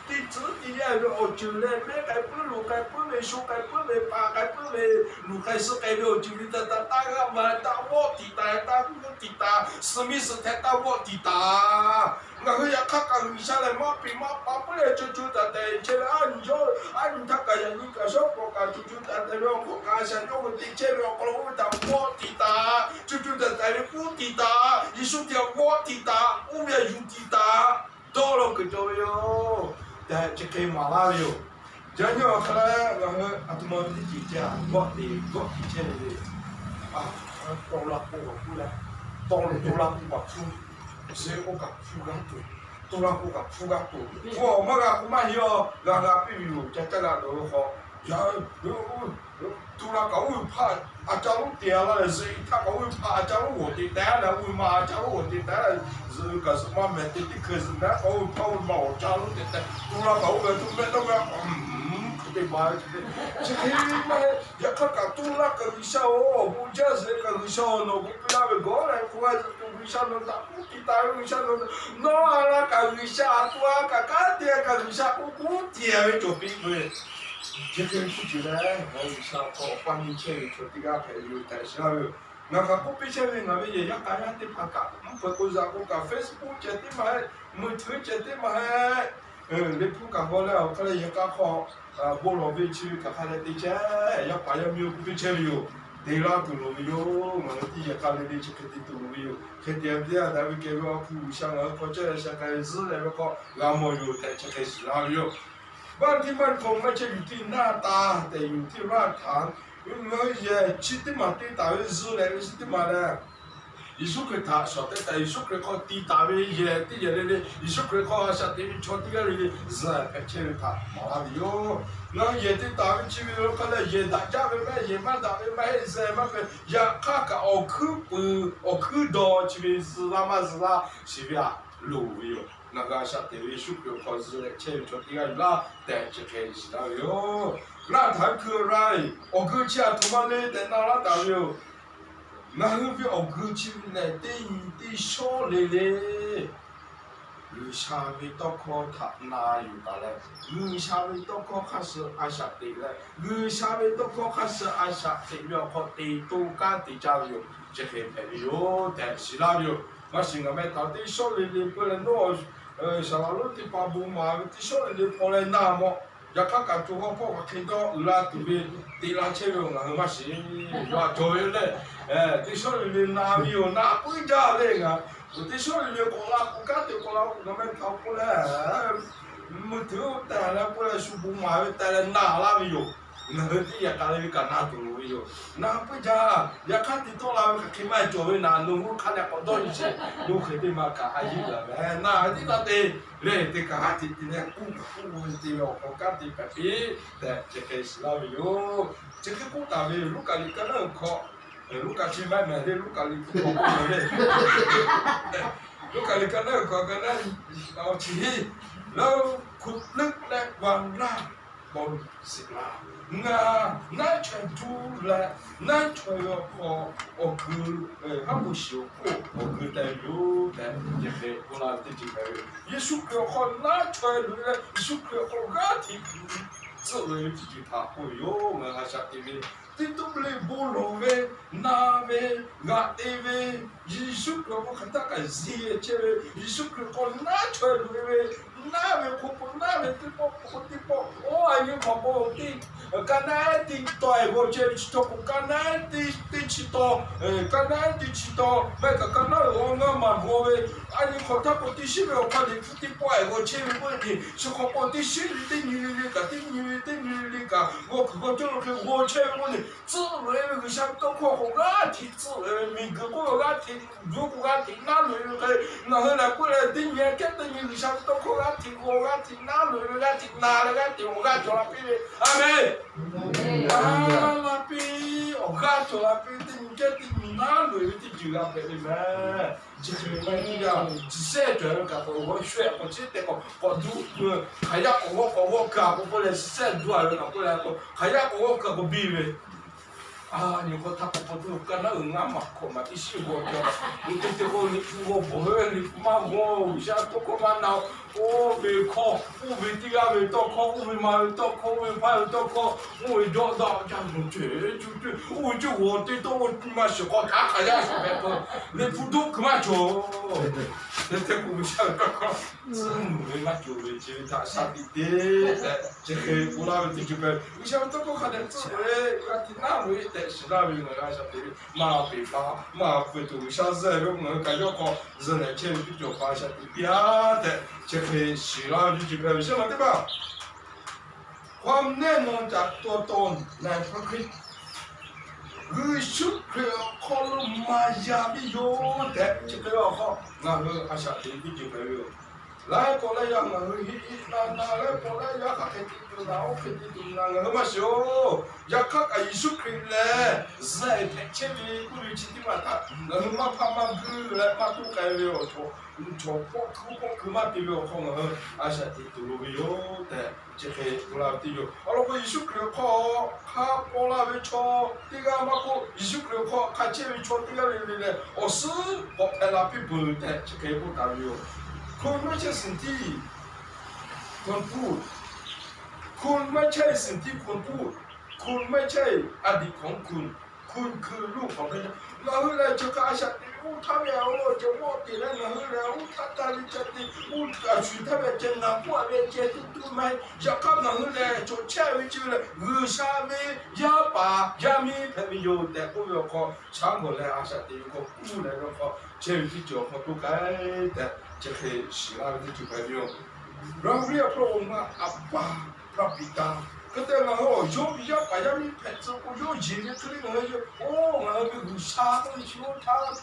teˇ tcuhˉ teˇ yanˇ ve awˬ ceuˬ leh mehˉ k'ai puiˉ, luˬ k'ai puiˉ ve, sho k'ai puiˉ ve, pa k'ai puiˉ ve, luˬ k'ai suh k'ai ve awˬ ceuˬ ve htaꞈ taˇ g'aˇ va, taˇ vawˆ tiꞈ taˍ, taˇ g'uˇ tiꞈ taˍ, suh miˇ suhˍ htaꞈ taˇ vawˆ tiꞈ taˍ. Ngaˬ hui yaꞈ hk'aˇ kaꞈ G'uiˬsha lehˬ maˇ peꞈ maˇ pa puiˉ leh co co taiˍ taiˍ chehˇ ve, a nyi yawˇ a nyi htaˇ kaꞈ yaꞈ nyi kaꞈ shawˉ pawˍ kaꞈ co co taiˍ taiˍ ve awˬ hk'aw kaꞈ a shaꞈ yawˇ hui te chehˇ ve awˬ hk'aw lo oˇ ve htaꞈ vawˆ tiꞈ taˍ, co co taiˍ taiˍ ve k'uˉ tiꞈ taˍ, Yeˍsuˆ htaꞈ vawˆ tiꞈ taˍ, oˇ ve htaꞈ yuˬ tiꞈ taˍ, dawˇ law kuiˬ cawˬ ve yoˬ tehꞈ chi hk'e maˍ laˇ ve yoˬ. Yaꞈ nyi awˬ hk'aw leh ngaˬ hui a htoꞈ ma teˇ ceuˬ ceh vawˆ tiꞈ vawˆ tiꞈ chehˇ ve le. Tawˆ la k'o awˬ hkuˇ leh, tawˆ la k'o awˬ hkuˇ, suh k'oˆ kaꞈ hpu g'a tuˬ tu la k'o kaꞈ hpu g'a tuˬ, hpu awˬ maˇ g'a k'o maˇ heˆ-a, g'a g'a piˇ ve yoˬ. Ca caˇ g'a dawˬ ve hk'aw, yaꞈ, tu la kaꞈ oˇ ve hpaˇ a ca lonˉ te-a laˇ leh, zuhꞈ e htaˇ kaꞈ oˇ ve hpaˇ a ca lonˉ g'awˬ te teh leh, oˇ ve ma a ca lonˉ g'awˬ te teh leh, zuhꞈ kaꞈ zuhꞈ maˇ mehˍ te teˇ hkui zuhꞈ mehˍ k'o, oˇ ve hpaˇ oˇ ve ma awˬ ca lonˉ te teh tu la kaꞈ oˇ ve tu mehˆ dawˇ mehˆ k'o, hk'e te ba ve chi hk'e maˇ heˆ. Yaꞈ hk'aˇ kaꞈ tu la kaꞈ G'uiˬsha-oˬ, bon jaˇ zuhꞈ kaꞈ G'uiˬsha-oˬ, nawˬ bon piˇ laˇ ve gawˇ leh hk'o g'a zuhꞈ tuˬ G'uiˬsha nawˬ htaꞈ k'oˆ piˇ taˍ ve G'uiˬsha nawˬ, nawˬ a la kaꞈ G'uiˬsha, a tu la kaꞈ kanˉ te kaꞈ G'uiˬsha k'oˆ k'oˆ tiˍ ve cawˬ piˇ ve. Chi hk'e ve teˇ ceuˬ leh, ngaˬ hui G'uiˬsha awˬ hk'aw awˬ paˇ nyi chehˇ ve chaw teˇ g'aˇ hpehꞈ ve yoˬ tehꞈ shiˍ laˇ ve yoˬ. Ngaˬ hk'aˬ k'oˆ piˇ chehˇ ve, ngaˬ ve yehˬ yaˇ k'a yaˇ teˇ hpaˍ kaꞈ, mvuhˇ hpeuꞈ k'o zaꞈ k'o kaꞈ, Facebook ceh tiˉ maˇ heˆ, mui htuiˉ ceh tiˉ maˇ heˆ, Liꞈ hpu kaꞈ g'aw leh awˬ hk'aˇ leh yehˬ k'a hk'aw bon lawˬ ve chi ve kaꞈ hk'a leh te chehˇ, yaˇ paˍ yaˇ miˇ-oˬ, k'oˆ piˇ chehˇ ve yoˬ. Te laˇ tuˬ loˍ ve yoˬ. Ngaˬ hui teˇ yehˬ k'a le le chi hk'e te tuˬ loˍ ve yoˬ. Hk'e te ve teˇ yanˇ, daꞈ ve kehˬ ve awˬ hpu G'uiˬsha ngaˬ hui hk'aw chehˇ leh sha k'ai zuhˆ leh ve hk'aw g'a mawˬ yoˬ tehꞈ chi hk'e shiˍ laˇ ve yoˬ. บ้านที่มั่นคงไม่ใช่อยู่ที่หน้าตา แต่อยู่ที่รากฐาน. Ngaˬ hui yehˬ chi teˇ maˬ te taˍ ve zuhˆ leh ve chi teˇ maˬ lehˬ, Yeˍsuˆ Hkriꞈ htaꞈ shawˍ tehꞈ taˍ, Yeˍsuˆ Hkriꞈ hk'aw ti taˍ ve yehˬ teˇ yehˬ le le, Yeˍsuˆ Hkriꞈ hk'aw a shaꞈ teꞈ ve chaw teˇ g'aˇ le le zuhˆ hpehꞈ chehˇ ve htaꞈ maˍ laˇ ve yoˬ. Ngaˬ hui yehˬ te taˍ ve chi ve awˬ hk'aˇ leh yehˬ daꞈ jaˇ ve maˇ heˆ, yehˬ maˇ daꞈ ve maˇ heˆ, zuhˆ maˇ hpehꞈ. Yaꞈ hk'aˇ kaꞈ awˬ hkuiˉ puiˍ awˬ hkuiˉ daw chi ve zuhˆ laˇ maˇ zuhˆ laˇ shiˍ ve htaꞈ loˍ ve yoˬ. Ngaˬ hui a shaꞈ teꞈ ve Yeˍsuˆ Hkriꞈ awˬ hk'aw zuhˆ leh chehˇ ve chaw teˇ g'aˇ yuˬ laˇ tehꞈ chi hk'e shiˍ laˇ ve yoˬ. รากฐานคืออะไร? Awˬ geu chi a htoꞈ ma le tehꞈ na laˇ taˍ ve yoˬ. Ngaˬ hui ve awˬ geu chi ve lehˬ, teˇ nyi teˇ shawˉ le le G'uiˬsha ve tawˇ hkawˇ htaꞈ na yuˬ taˍ leh, G'uiˬsha ve tawˇ hkawˇ hk'aˇ suh a shaꞈ teꞈ leh, G'uiˬsha ve tawˇ hkawˇ hk'aˇ suh a shaꞈ teꞈ ve awˬ hk'aw te to kanˉ te caˇ ve yoˬ. Chi hk'e hpehꞈ ve yoˬ tehꞈ shiˍ laˇ ve yoˬ. Maˇ shiˍ ngaˬ meh htaꞈ teˇ shawˉ le le peuˬ leh nawˉ saˍ laˍ lonˉ teˇ hpaˍ bon maˍ ve teˇ shawˉ le le hpaw leh na mawˬ. Yaꞈ hk'aˇ kaꞈ co hawˉ hpawˇ hk'aˬ hk'e dawˇ uiˍ la tuˬ ve te la chehˇ ve ngaˬ hui maˇ shiˍ. Yawˇ a cawˬ ve lehˬ, teˇ shawˉ le le na ve yoˬ. Na puiˉ jaˇ le ngaˬ, teˇ shawˉ le le k'awꞈ la k'o kanˉ te k'awꞈ la k'o ngaˬ meh htaꞈ k'oˆ leh, mui htuiˉ tehˬ leh k'oˆ leh shu bon maˍ ve tehꞈ leh na laˇ ve yoˬ. Ngaˬ hui teˇ yehˬ k'a le ve kaꞈ na tuˬ loˍ ve yoˬ. Na puiˉ jaˇ. Yaꞈ hk'aˇ te tawˆ la ve hk'aˬ hk'e maˇ cawˬ ve naˬ, nawˬ hui hk'a dehꞈ k'awꞈ dawˇ nyi sheˍ. Lo hk'e teˇ ma kaꞈ a yiˇ gaˬ ve na ve teˇ taˇ te leh, te kaꞈ haˉ te te leh k'oˆ kaꞈ k'oˆ ve te ve awˬ hk'aw kanˉ te hpehꞈ piˇ tehꞈ chi hk'e shiˍ laˇ ve yoˬ. Chi hk'e k'oˆ taˍ ve Luˉkaꞈ liꞈ ka naˉ uiˍ hk'aw, Luˉkaꞈ chi maˇ mehˍ le, Luˉkaꞈ liꞈ hpu hk'aw k'oˆ ve le. Luˉkaꞈ liꞈ ka naˉ uiˍ hk'aw ka naˉ, chi hiˉ lawˇ hku leuˆ leh g'a laˇ baw shiˍ laˇ. Ngaˬ naˉ chaweh duˇ leh naˉ chaweh ve awˬ hk'aw awˬ geu, haˉ pui shiˍ awˬ hk'oˆ awˬ geu te ve yoˬ tehꞈ, chi hk'e k'oˆ laˇ ve teˇ ceuˬ hpehꞈ ve yoˬ. Yeˍsuˆ Hkriꞈ awˬ hk'aw naˉ chaweh loꞈ-e leh, Yeˍsuˆ Hkriꞈ awˬ hk'aw g'aˇ hteꞈ tcuhˆ ve teˇ ceuˬ htaꞈ k'oˆ ve yoˬ. Ngaˬ hui a shaꞈ teꞈ ve teˇ tuˉ le bon lawˬ ve, na ve, g'aꞈ te ve, Yeˍsuˆ Hkriꞈ awˬ hk'aw hk'aˬ htaˇ kaꞈ zi-e chehˇ ve, Yeˍsuˆ Hkriꞈ hk'aw naˉ chaweh loꞈ-e ve, naˉ ve hk'oˆ peuˬ naˉ ve teˇ pawˆ hk'oˆ teˇ pawˆ, oˇ a nyi hk'awꞈ k'o teˇ, ka naˉ ehˉ teˇ taw-e g'aw chehˇ ve chi taw k'o, ka naˉ ehˉ teˇ, teˇ chi taw, ka naˉ ehˉ teˇ chi taw meh kaꞈ ka naˉ uiˍ awˬ ngaˇ maˬ g'aw ve, a nyi hk'awꞈ htaˇ k'o teˇ shiˉ ve awˬ hk'aˇ le hpu teˇ pawˆ-e g'aw chehˇ ve k'oˆ ve, chi hk'awꞈ k'o teˇ shiˉ le teˇ nyi le le kaꞈ teˇ nyi le teˇ nyi le le kaꞈ g'aw kuiˬ g'aw cawˇ ve hk'e g'aw chehˇ ve k'oˆ ve, tcuhˆ loꞈ-e ve G'uiˬsha ve tawˇ hkawˇ k'o g'aˇ hteꞈ tcuhˆ loꞈ-e ve, miˬguiˬ k'oˆ ve g'aˇ hteꞈ, yawˇ k'o g'aˇ hteꞈ naˉ loꞈ-e ve hk'e, ngaˬ hui lehˬ k'oˆ leh teˇ nyi kehˉ teˇ nyi G'uiˬsha ve tawˇ hkawˇ g'aˇ hteꞈ g'aw, g'aˇ hteꞈ naˉ loꞈ-e ve, g'aˇ hteꞈ na leh g'aˇ hteꞈ awˬ g'aˇ cawˬ la piˇ ve. A menˬ. G'a la piˇ, awˬ g'aˇ cawˬ la piˇ, teˇ nyi kehˉ teˇ nyi naˉ loꞈ-e ve teˇ ceuˬ g'a hpehꞈ ve meh. Chi hk'e ve maˇ heˆ, teˇ yanˇ chi sehˉ cawˬ ve kaꞈ k'o, g'awˇ shawehˆ k'o chi teˇ k'awꞈ k'awꞈ duˇ, hk'aˬ yaˇ k'awꞈ g'awˇ k'awꞈ g'awˇ kaꞈ k'o k'oˆ leh, chi sehˉ duˇ-a ve kaꞈ k'oˆ leh k'o, hk'aˬ yaˇ k'awꞈ g'awˇ kaꞈ k'awꞈ biˇ ve. A, nyi hk'aw htaˇ k'o pa taw ka naˉ uiˍ ngaˇ maˬ hkawꞈ maˬ teˇ shiˉ g'aw ca, teˇ teˇ k'o Liꞈ hpu g'aw bvuhˬ ve, Liꞈ hpu maˇ g'aw, G'uiˬsha tawˇ hkawˇ maˇ na-o. Oˇ ve hkawˇ, oˇ ve teˇ g'aˇ ve tawˇ hkawˇ, oˇ ve ma ve tawˇ hkawˇ, oˇ ve hpaˇ ve tawˇ hkawˇ, oˇ ve jawˇ daꞈ ca luˬ ceˬ cuˇ cuˇ, oˇ ve cuˇ g'aw teˇ tawˇ oˇ maˇ shiˍ k'aw htaꞈ hk'aˬ yaˇ shiˍ hpehꞈ k'o, Liꞈ hpu doˆ kuiˬ maˇ cawˬ. Te te k'o G'uiˬsha ve tawˇ hkawˇ tcuhˉ muiˬ ve maˇ cawˬ ve chi ve htaꞈ shaˉ tiꞈ te tehꞈ, chi hk'e k'oˆ laˇ ve teˇ ceuˬ hpehꞈ. G'uiˬsha ve tawˇ hkawˇ hk'a dehꞈ tcuhˉ ve, g'a tiꞈ naˉ ve tehꞈ shiˍ laˇ ve ngaˬ g'a shaꞈ teꞈ ve, maˇ peꞈ pa maˇ peuˬ tuˬ G'uiˬsha zuhˆ ve ngaˬ hui kaꞈ yawˇ hk'aw zuhˆ leh chehˇ ve teˇ cawˬ pa shaꞈ tiꞈ piˇ-a tehꞈ, chi hk'e shiˍ laˇ ve teˇ ceuˬ hpehꞈ ve. Chi ma teˇ hpaˍ ความแน่นอนจากตัวตนในพระคริสต์ G'uiˬsha Hkriꞈ awˬ hk'aw lo maˍ yaˍ piˇ yoˬ tehꞈ, chi hk'e ve awˬ hk'aw ngaˬ hui a shaꞈ teꞈ ve teˇ ceuˬ hpehꞈ ve yoˬ. Laiˉ pawˆ laiˉ yaˇ ngaˬ hui heˆ heˆ na na laiˉ pawˆ laiˉ yaˇ hk'aˬ hk'e te tuˬ na, oˇ hk'e te tuˬ na ngaˬ hui maˇ shiˍ-oˬ. Yaꞈ hk'aˇ kaꞈ Yeˍsuˆ Hkriꞈ lehˬ, zuhꞈ hpehꞈ chehˇ ve k'oˆ ve chi teˇ maˬ htaꞈ ngaˬ hui maˇ hpaˇ maˇ guiˇ leh maˇ toˇ k'ai ve awˬ cawˬ, chaw pawˆ hkuiˇ pawˆ hkui maˇ te ve awˬ hk'aw ngaˬ hui a shaꞈ teꞈ tuˬ loˍ ve yoˬ tehꞈ chi hk'e k'oˆ laˇ ve teˇ yoˬ. Awˬ lawn k'o, Yeˍsuˆ Hkriꞈ awˬ hk'aw hk'a paw laˇ ve chaw teˇ g'aˇ maˇ k'oˆ, Yeˍsuˆ Hkriꞈ awˬ hk'aw hk'a chehˇ ve chaw teˇ g'aˇ le le leh awˬ suhˉ k'awꞈ hpehꞈ la piˇ peuˬ tehꞈ chi hk'e k'oˆ taˍ ve yoˬ. คนไม่ใช่สิ่งที่ควรพูด คนไม่ใช่สิ่งที่ควรพูด คนไม่ใช่อดีตของคุณ คุณคือลูกของพระเจ้า Ngaˬ hui lehˬ, chi hk'a a shaꞈ teꞈ ve oˇ htaˇ ve awˬ lawn ceh mawˇ te leh, ngaˬ hui lehˬ oˇ htaˇ taˇ ve ceh te, oˇ a shuˍ htaˇ ve ceh ngaˬ k'oˆ a ve ceh teˇ tuˇ maˇ heˆ. Yaꞈ hk'aˇ ngaˬ hui lehˬ, cawˬ chehˇ ve chi ve lehˬ, G'uiˬsha ve yaˇ paˍ yaˇ miˇ hpehꞈ ve yoˬ tehꞈ k'oˆ ve awˬ hk'aw, shaˉ gawˬ leh a shaꞈ teꞈ ve hk'aw k'oˆ leh ve awˬ hk'aw, chehˇ ve teˇ ceuˬ awˬ hk'aw toˇ k'ai tehꞈ chi hk'e shiˍ laˇ ve teˇ ceuˬ hpehꞈ ve yoˬ. เราเรียกพระองค์ว่า Abba, พระบิดา Hk'e te ngaˬ hui awˬ yawˇ ve yaˇ paˍ yaˇ miˇ hpehꞈ tcuh k'o, yawˇ yeˬ ve hk'e le ngaˬ hui yeˬ, oˇ ngaˬ hui ve G'uiˬsha k'oˆ ve chi oˇ htaˇ,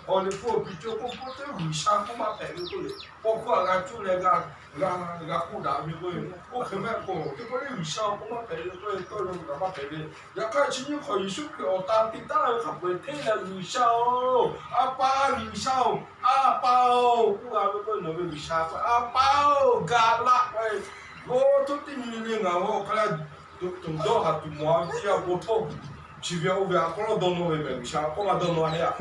awˬ liꞈ hpu awˬ piˍ cawˬ k'oˆ k'oˆ teˇ G'uiˬsha k'oˆ maˇ hpehꞈ ve k'oˆ le. Paw hkuˇ a g'a cuˇ leh g'a, g'a, g'a k'oˆ daꞈ ve k'o, oˇ hk'e mehˆ k'o teˇ pawˆ le G'uiˬsha k'oˆ maˇ hpehꞈ ve k'o, tawˇ yaw kaꞈ maˇ hpehꞈ ve. Yaꞈ hk'aˇ chi nyiˇ hk'awꞈ Yeˍsuˆ Hkriꞈ awˬ tan te taˉ ve hk'a peu-eˬ hteˇ leh G'uiˬsha-oˬ, A pa G'uiˬsha-oˬ, A pa-oˬ k'oˆ g'a ve k'o, nawˬ ve G'uiˬsha k'o A pa-oˬ gaˬ laˇ k'o, g'awˇ htoˇ teˇ nyi le ngaˬ hui awˬ hk'aˇ leh tuꞈ dawˇ haˍ tuˬ mawˬ a ve teˇ yanˇ bon htoˇ, chi ve oˇ ve a k'aw lawˇ dawˇ nawˇ ve mehˬ G'uiˬsha k'oˆ maˇ dawˇ nawˇ a heˆ a.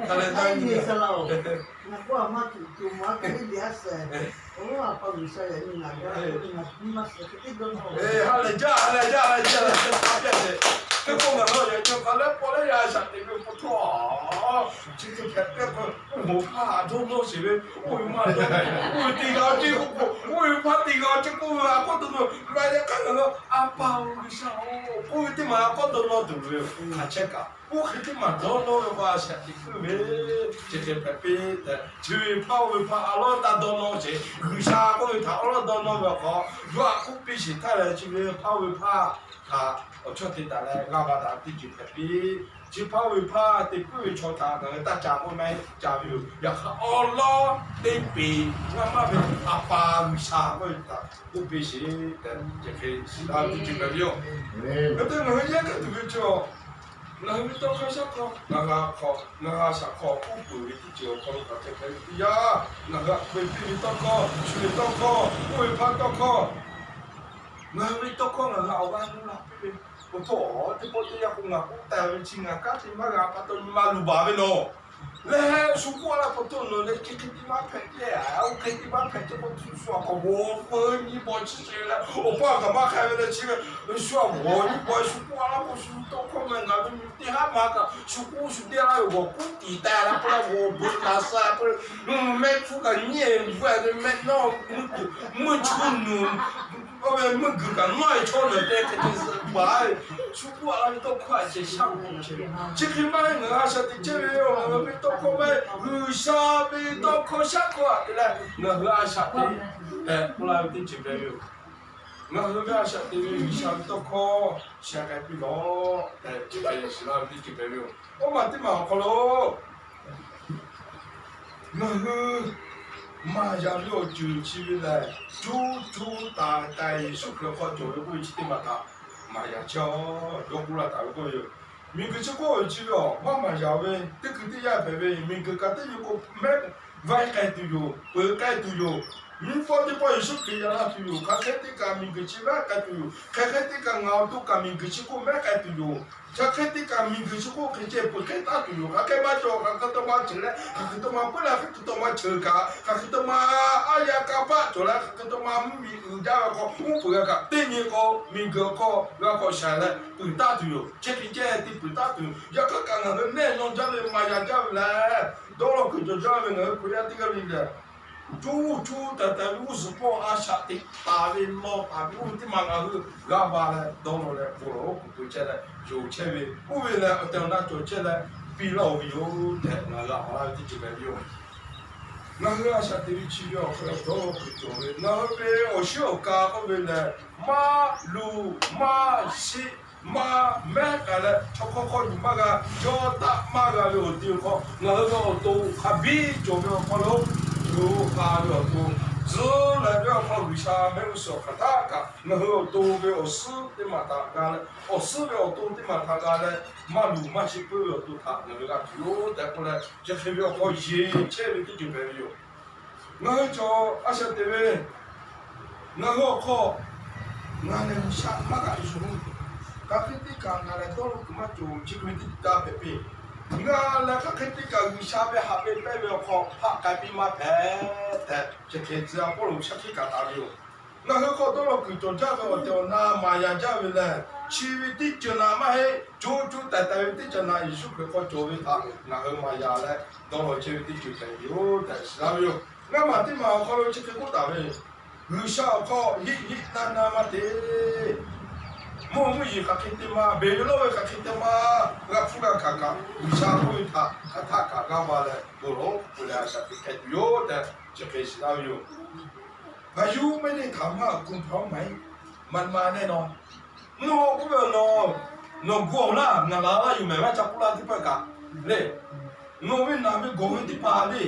Hk'a leh taˇ nyi a. Ngaˬ k'oˆ a maˇ tuꞈ tuˬ mawˬ a hk'e le le a shehˍ. Oˇ, A pa G'uiˬsha yaꞈ nyi ngaˬ g'a k'oˆ ve ngaˬ nyi maˇ shehˍ hk'e te dawˇ nawˇ. Haꞈ lehˬ jaˇ, haꞈ lehˬ jaˇ, haꞈ lehˬ jaˇ, haꞈ lehˬ jaˇ. Hk'e k'o ngaˬ hui yaꞈ nyi awˬ hk'aˇ leh paw leh yaˇ a shaꞈ teꞈ ve awˬ hk'aw htawˇ, chi hk'e hpehꞈ pehˇ k'o, oˇ bon hpaˇ dawˇ nawˇ sheˍ ve, oˇ ve maˇ dawˇ, oˇ ve teˇ g'aˇ ceˇ k'oˆ k'o, oˇ ve hpaˇ teˇ g'aˇ ceˇ k'oˆ ve a k'aw to lo la leh hk'aˇ ngaˬ hui A pa-oˬ G'uiˬsha-oˬ k'oˆ ve teˇ maˬ a k'aw dawˇ nawˇ tuˬ ve yoˬ. Hk'aˬ chehˇ kaꞈ oˇ hk'e teˇ maˬ dawˇ nawˇ ve k'o a shaꞈ teꞈ puiˉ ve, chi hk'e hpehꞈ piˇ tehꞈ, chi ve hpaˇ oˇ ve hpaˇ a lawˉ taˇ dawˇ nawˇ sheˍ. G'uiˬsha k'oˆ ve htaꞈ awˉ lawˉ dawˇ nawˇ ve awˬ hk'aw, yawˇ htaꞈ k'oˆ piˇ sheˍ htaˇ leh chi ve hpaˇ oˇ ve hpaˇ htaꞈ awˬ chawˇ te taˍ leh g'aˇ va daꞈ teˇ ceuˬ hpehꞈ piˇ. Chi hpaˇ oˇ ve hpaˇ te puiˉ ve chaw htaꞈ ngaˬ hui taˇ ca k'oˆ maˇ ca ve yoˬ. Yaꞈ hk'aˇ awˉ lawˉ teˇ peˍ g'a maˇ ve A pa G'uiˬsha k'oˆ ve htaꞈ k'oˆ piˇ sheˍ tehꞈ, chi hk'e shiˍ laˇ ve teˇ ceuˬ hpehꞈ ve yoˬ. Hk'e te ngaˬ hui yehˇ hk'aˇ tuˬ ve chaw, ngaˬ hui ve tawˇ hkawˇ shaˉ hkawˇ, ngaˬ hui a hk'aw, ngaˬ hui a shaꞈ hk'aw k'oˆ peuˬ ve teˇ ceuˬ awˬ hk'aw lo hk'aˬ hk'e hpehꞈ ve teˇ yanˇ, ngaˬ hui a hk'aw ve piˇ ve tawˇ hkawˇ, shu ve tawˇ hkawˇ, oˇ ve hpaˇ tawˇ hkawˇ, ngaˬ hui ve tawˇ hkawˇ ngaˬ hui awˬ g'aˇ nuˇ la piˇ ve, awˬ htoꞈ teˇ pawˆ teˇ yanˇ k'o ngaˬ k'oˆ taˍ ve chi ngaˬ kanˉ te maˇ g'a pa taw nyi ma luˬ baˬ ve nawˬ lehˬ, shu k'oˆ a laˇ pa taw nawˬ lehˬ, chi hk'e te maˇ hpehꞈ ceh, oˇ hk'e te maˇ hpehꞈ ceh k'o, shu a k'awꞈ g'awˬ feu nyi bawˬ chi sheˍ leh, awˬ paˇ kaꞈ maˇ hk'a ve leh chi ve, shu a g'awˬ nyi bawˬ shu k'oˆ a laˇ k'o, shu tawˇ hkawˇ meh ngaˬ ve nyi teˇ haˉ ma kaꞈ shu k'oˆ shu teˇ haˉ ve g'awˬ k'oˆ tiˍ taˍ la k'o leh, g'awˬ beuꞈ laˬ sa k'o, mehˆ hpfuhˇ kaꞈ nyi e bvuhꞈ ve mehˆ nawˇ meuˇ tuˬ meuˇ chu nuˬ, oˇ ve meuˇ guiˬ kaꞈ nawˇ e chaw lehˬ te hk'e te zuhꞈ baˬ ve, shu k'oˆ a laˇ ve tawˇ hkawˇ a ceh shaˉ k'oˆ ceh. Chi hk'e maˇ heˆ, ngaˬ hui a shaꞈ teꞈ chehˇ ve yoˬ. Ngaˬ hui ve tawˇ hkawˇ maˇ heˆ, G'uiˬsha ve tawˇ hkawˇ shaˉ hkawˇ a te leh ngaˬ hui a shaꞈ teꞈ tehꞈ k'oˆ laˇ ve teˇ ceuˬ hpehꞈ ve yoˬ. Ngaˬ hui ve a shaꞈ teꞈ ve G'uiˬsha ve tawˇ hkawˇ sheh k'ai piˇ lawˬ tehꞈ, chi hk'e shiˍ laˇ ve teˇ ceuˬ hpehꞈ ve yoˬ. Oˇ maˬ teˇ maˬ awˬ hk'aw lo ngaˬ hui maˍ yaꞈ ve awˬ ceuˬ chi ve lehˬ, co co taiˍ taiˍ Yeˍsuˆ Hkriꞈ hk'aw cawˬ ve k'oˆ ve chi teˇ maˬ htaꞈ maˍ yaꞈ chehˇ-oˆ. Yawˇ k'oˆ laˇ taˍ ve k'oˆ ve yoˬ. Miˬguiˬ chi k'oˆ ve chi ve awˬ maˇ maˍ yaꞈ ve teˇ hkui teˇ yanˇ hpehꞈ ve, miˬguiˬ kaꞈ teˇ nyi k'o mehˆ vaiˇ k'ai tuˬ yoˬ, peuˬ k'ai tuˬ yoˬ. Nyiˇ pawˆ teˇ pawˆ Yeˍsuˆ Hkriꞈ yaꞈ la tuˬ yoˬ. Hk'aˬ hk'e te kaꞈ miˬguiˬ chi vaiˇ k'ai tuˬ yoˬ. Hk'aˬ hk'e te kaꞈ ngaˬ awˬ to kaꞈ miˬguiˬ chi k'oˆ mehˆ k'ai tuˬ yoˬ. Hk'aˬ hk'e te kaꞈ miˬguiˬ chi k'oˆ hk'e ceh peuˬ hk'e taˉ tuˬ yoˬ. Hk'aˬ hk'e maˇ cawˬ, hk'aˬ hk'e taw maˇ ceuˬ leh, hk'aˬ hk'e taw maˇ puiˉ leh, hk'aˬ hk'e taw maˇ ceuˬ kaꞈ, hk'aˬ hk'e taw maˇ a yaˇ kanˇ paˆ cawˬ leh, hk'aˬ hk'e taw maˇ mvuhˇmiˬ uiˍ jaˇ ve hk'aw, uˉ peunˍ g'a kaꞈ teˇ nyi k'o miˬguiˬ awˬ hk'aw g'a k'awꞈ shaiˍ leh peuˬ taˉ tuˬ yoˬ. Chi hk'e ceh te peuˬ taˉ tuˬ yoˬ. Yaꞈ hk'aˇ kaꞈ ngaˬ hui nehˆ law jaˇ ve maˍ yaꞈ jaˇ ve lehˬ, dawˇ law kuiˬ cawˬ jaˇ ve ngaˬ hui Hkriꞈ yaˇ teˇ g'aˇ le lehˬ, co co taiˍ taiˍ ve g'uˇ suhˍ hpawˇ a shaꞈ teꞈ taˍ ve law taˍ ve oˇ ve teˇ maˬ ngaˬ hui g'a va leh dawˇ law leh bon lawˬ oˉ k'oˍ pui chehˇ leh yonˍ chehˇ ve, oˇ ve lehˬ awˬ tehˬ awˬ na cawˬ chehˇ leh piˇ laˇ-oˬ ve yoˬ tehꞈ ngaˬ hui a maˍ laˇ ve teˇ ceuˬ hpehꞈ ve yoˬ. Ngaˬ hui a shaꞈ teꞈ ve chi ve awˬ hk'aw lo dawˇ law kuiˬ cawˬ ve, ngaˬ hui ve awˬ shiˉ awˬ ka k'oˆ ve lehˬ, maˇ luˬ maˇ shiˆ maˇ mehˉ k'ai leh, chaw hk'aw hk'aw yuˬ maˇ g'a, yawˇ taˆ maˇ g'a ve awˬ ti awˬ hk'aw, ngaˬ hui ve awˬ to hk'a biˇ cawˬ ve awˬ hk'aw lo, yawˇ hk'a ve awˬ to tcuhˉ leh ve awˬ hk'aw, G'uiˬsha mehˆ g'uˇ suhˍ hk'aˬ htaˆ kaꞈ ngaˬ hui awˬ to ve awˬ suhˉ teˇ maˬ htaꞈ g'a leh, awˬ suhˉ ve awˬ to teˇ maˬ htaꞈ g'a leh, maˇ luˬ maˇ chi puiˉ ve awˬ to htaꞈ ngaˬ hui g'a tuˬ yoˬ tehꞈ k'oˆ leh, chi hk'e ve awˬ hk'aw yeˬ chehˇ ve teˇ ceuˬ hpehꞈ ve yoˬ. Ngaˬ hui cawˬ a shaꞈ teꞈ ve, ngaˬ hui awˬ hk'aw ngaˬ lehˬ G'uiˬsha maˇ g'a yuˬ. Hk'aˬ hk'e te kaꞈ ngaˬ lehˬ dawˇ law kuiˬ maˇ cawˬ. Chi hk'e ve teˇ taˇ hpehꞈ piˇ, ngaˬ lehˬ hk'aˬ hk'e te kaꞈ G'uiˬsha ve haꞈ ve pehnˇ ve awˬ hk'aw hpaˆ k'ai piˇ maˇ hpehꞈ tehꞈ, chi hk'e tcuh a Pawˇluꞈ shaˉ hkiˆ kaꞈ taˍ ve yoˬ. Ngaˬ hui hk'aw dawˇ law kuiˬ cawˬ jaˇ ve awˬ tehˬ awˬ na maˍ yaꞈ jaˇ ve lehˬ, chi ve teˇ ceuˬ naꞈ maˇ heˆ. Co co taiˍ taiˍ ve teˇ ceuˬ naꞈ Yeˍsuˆ Hkriꞈ hk'aw cawˬ ve htaꞈ ngaˬ hui maˍ yaꞈ leh, dawˇ law chehˇ ve teˇ ceuˬ hpehꞈ ve yoˬ tehꞈ shiˍ laˇ ve yoˬ. Ngaˇ maˬ teˇ maˬ awˬ hk'aw lo chi hk'e k'oˆ taˍ ve, G'uiˬsha awˬ hk'aw hiˆ hiˆ naˇ naˇ maˇ te. Mvuhˇ mvuhˇ yeˬ hk'aˬ hk'e te maˇ, beˬ ve lawˇ ve hk'aˬ hk'e te maˇ, g'a hpuˇ g'a hkanˍ kaꞈ G'uiˬsha k'oˆ ve htaꞈ hk'aˬ htaˆ kaꞈ g'a va leh, bon lawˬ k'oˆ leh a shaꞈ teꞈ hpehꞈ tuˬ yoˬ tehꞈ chi hk'e shiˍ laˇ ve yoˬ. Hpaˍ yuˇ mehˆ neˇ htaꞈ maˇ kuˬ hpaˍ maˇ heˆ. Maˇ maˇ nehˇ naw, mvuhˇ haw k'oˆ ve, nawˬ gu awˬ laˇ, ngaˬ laˬ laˇ yoˬ mehˍ, maˇ ca k'oˆ laˇ teˇ pawˆ kaꞈ le. Nawˬ ve naˬ ve gawˬ ve teˇ hpaˍ le,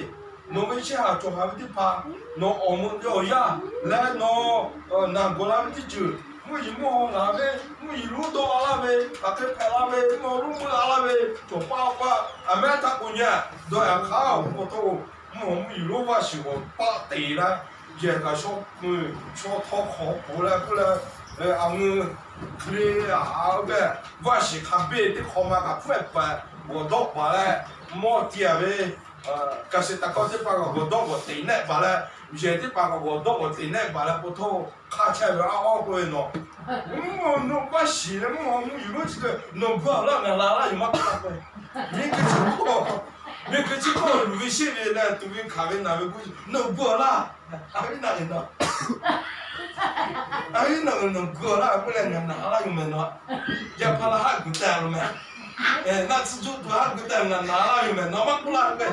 nawˬ ve chehˇ haˍ cawˬ haˍ ve teˇ hpaˍ, nawˬ awˬ meuꞈ ve awˬ yanˇ leh nawˬ naˬ gawˬ la ve teˇ ceuˬ, mvuhˇ yeˬ mvuhˇ haw laˬ ve, mvuhˇ yeˬ lonˉ dawˇ a laˇ ve, hk'aˬ hk'e hpehꞈ la ve, mvuhˇ haw lonˉ meuˆ a laˇ ve, cawˬ paˆ paˆ a mehˉ htaˇ k'o nyi a dawˇ a hk'aˇ awˬ hk'aw lo, mvuhˇ haw mvuhˇ yeˬ lonˉ vaˇ shiˍ g'awˬ paˆ te laˇ, yehˬ kaꞈ shaw pui shaw htawˇ hk'awꞈ k'oˍ leh k'oˆ leh, a ngeu hk'e le, a, a ve vaˇ shiˍ hk'a biˇ teˇ hk'awꞈ ma kaꞈ hpfuhˆ ehˍ paˍ g'awˬ dawˆ paˍ leh, mawˇ ti a ve kaˍ shiˍ taˍ kawˇ teˇ hpaˍ kaꞈ g'awˬ dawˆ g'awˬ teꞈ nehˆ paˍ leh, yehˬ teˇ hpaˍ kaꞈ g'awˬ dawˆ g'awˬ teꞈ nehˆ paˍ leh, po htawˇ hk'a chehˇ ve a awˬ k'oˆ ve nawˬ, mvuhˇ haw naw vaˇ shiˍ leh mvuhˇ haw mvuhˇ yeˬ lonˉ chi hk'e nawˬ gu a laˇ, ngaˬ laˬ laˇ yoˬ maˇ k'oˆ laˇ k'o, miˬguiˬ chi hk'oˆ, miˬguiˬ chi hk'oˆ luˬ ve sheˆ ve leh tuˬ ve hkanˍ ve naˬ ve k'o, nawˬ gu a laˇ, a viˉ naˬ ve nawˬ, a viˉ naˬ ve nawˬ gu a laˇ k'oˆ leh ngaˬ naˬ laˇ yoˬ mehˍ nawˬ, yaꞈ hpaˇ la haˆ gu taˍ lo mehˍ. Naˆ tsuhˇ juˆ tuˬ haˆ gu taˍ ngaˬ naˬ laˇ yoˬ mehˍ nawˬ maˇ k'oˆ laˇ k'o,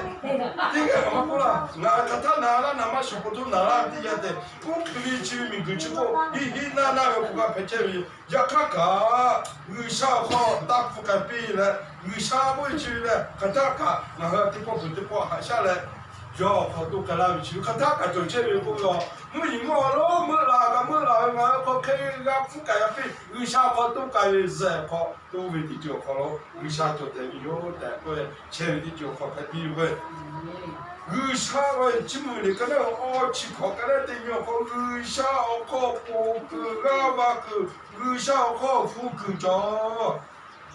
teˇ g'aˇ kaꞈ maˇ k'oˆ laˇ. Ngaˬ hk'aˬ htaˇ naˬ laˇ, naˬ maˇ shuˍ k'o hto naˬ laˇ ve teˇ yanˇ tehꞈ, oˇ hk'e ve chi ve miˬguiˬ chi hk'oˆ hiˆ hiˆ naˇ naˇ ve k'o g'a hpehꞈ chehˇ ve yoˬ. Yaꞈ hk'aˇ kaꞈ, G'uiˬsha awˬ hk'aw taˇ hpu k'ai piˇ leh, G'uiˬsha k'oˆ ve chi ve lehˬ hk'aˬ htaˇ kaꞈ ngaˬ hui teˇ pawˆ peuˬ teˇ pawˆ haꞈ shaˉ leh, yawˇ awˬ hk'aw toˇ k'ai laˇ ve chi ve hk'aˬ htaˇ kaꞈ cawˬ chehˇ ve k'oˆ ve a, mvuhˇ yeˬ mvuhˇ haw lonˉ meuˆ la g'a meuˆ la ve ngaˬ hui hk'aw hk'e g'a hpu k'ai a piˇ, G'uiˬsha awˬ hk'aw toˇ k'ai ve zehˬ hk'aw toˇ ve teˇ ceuˬ awˬ hk'aw lo G'uiˬsha cawˬ tehꞈ ve yoˬ tehꞈ k'oˆ ve chehˇ ve teˇ ceuˬ awˬ hk'aw hpehꞈ piˇ ve k'o, G'uiˬsha ve chiˇ mvuh liꞈ ka naˉ awˬ chi hkawꞈ ka naˉ teˇ nyi awˬ hk'aw G'uiˬsha awˬ hk'aw ponˬ kuiˬ g'aˇ va kuiˬ, G'uiˬsha awˬ hk'aw hpu kuiˬ cawˬ.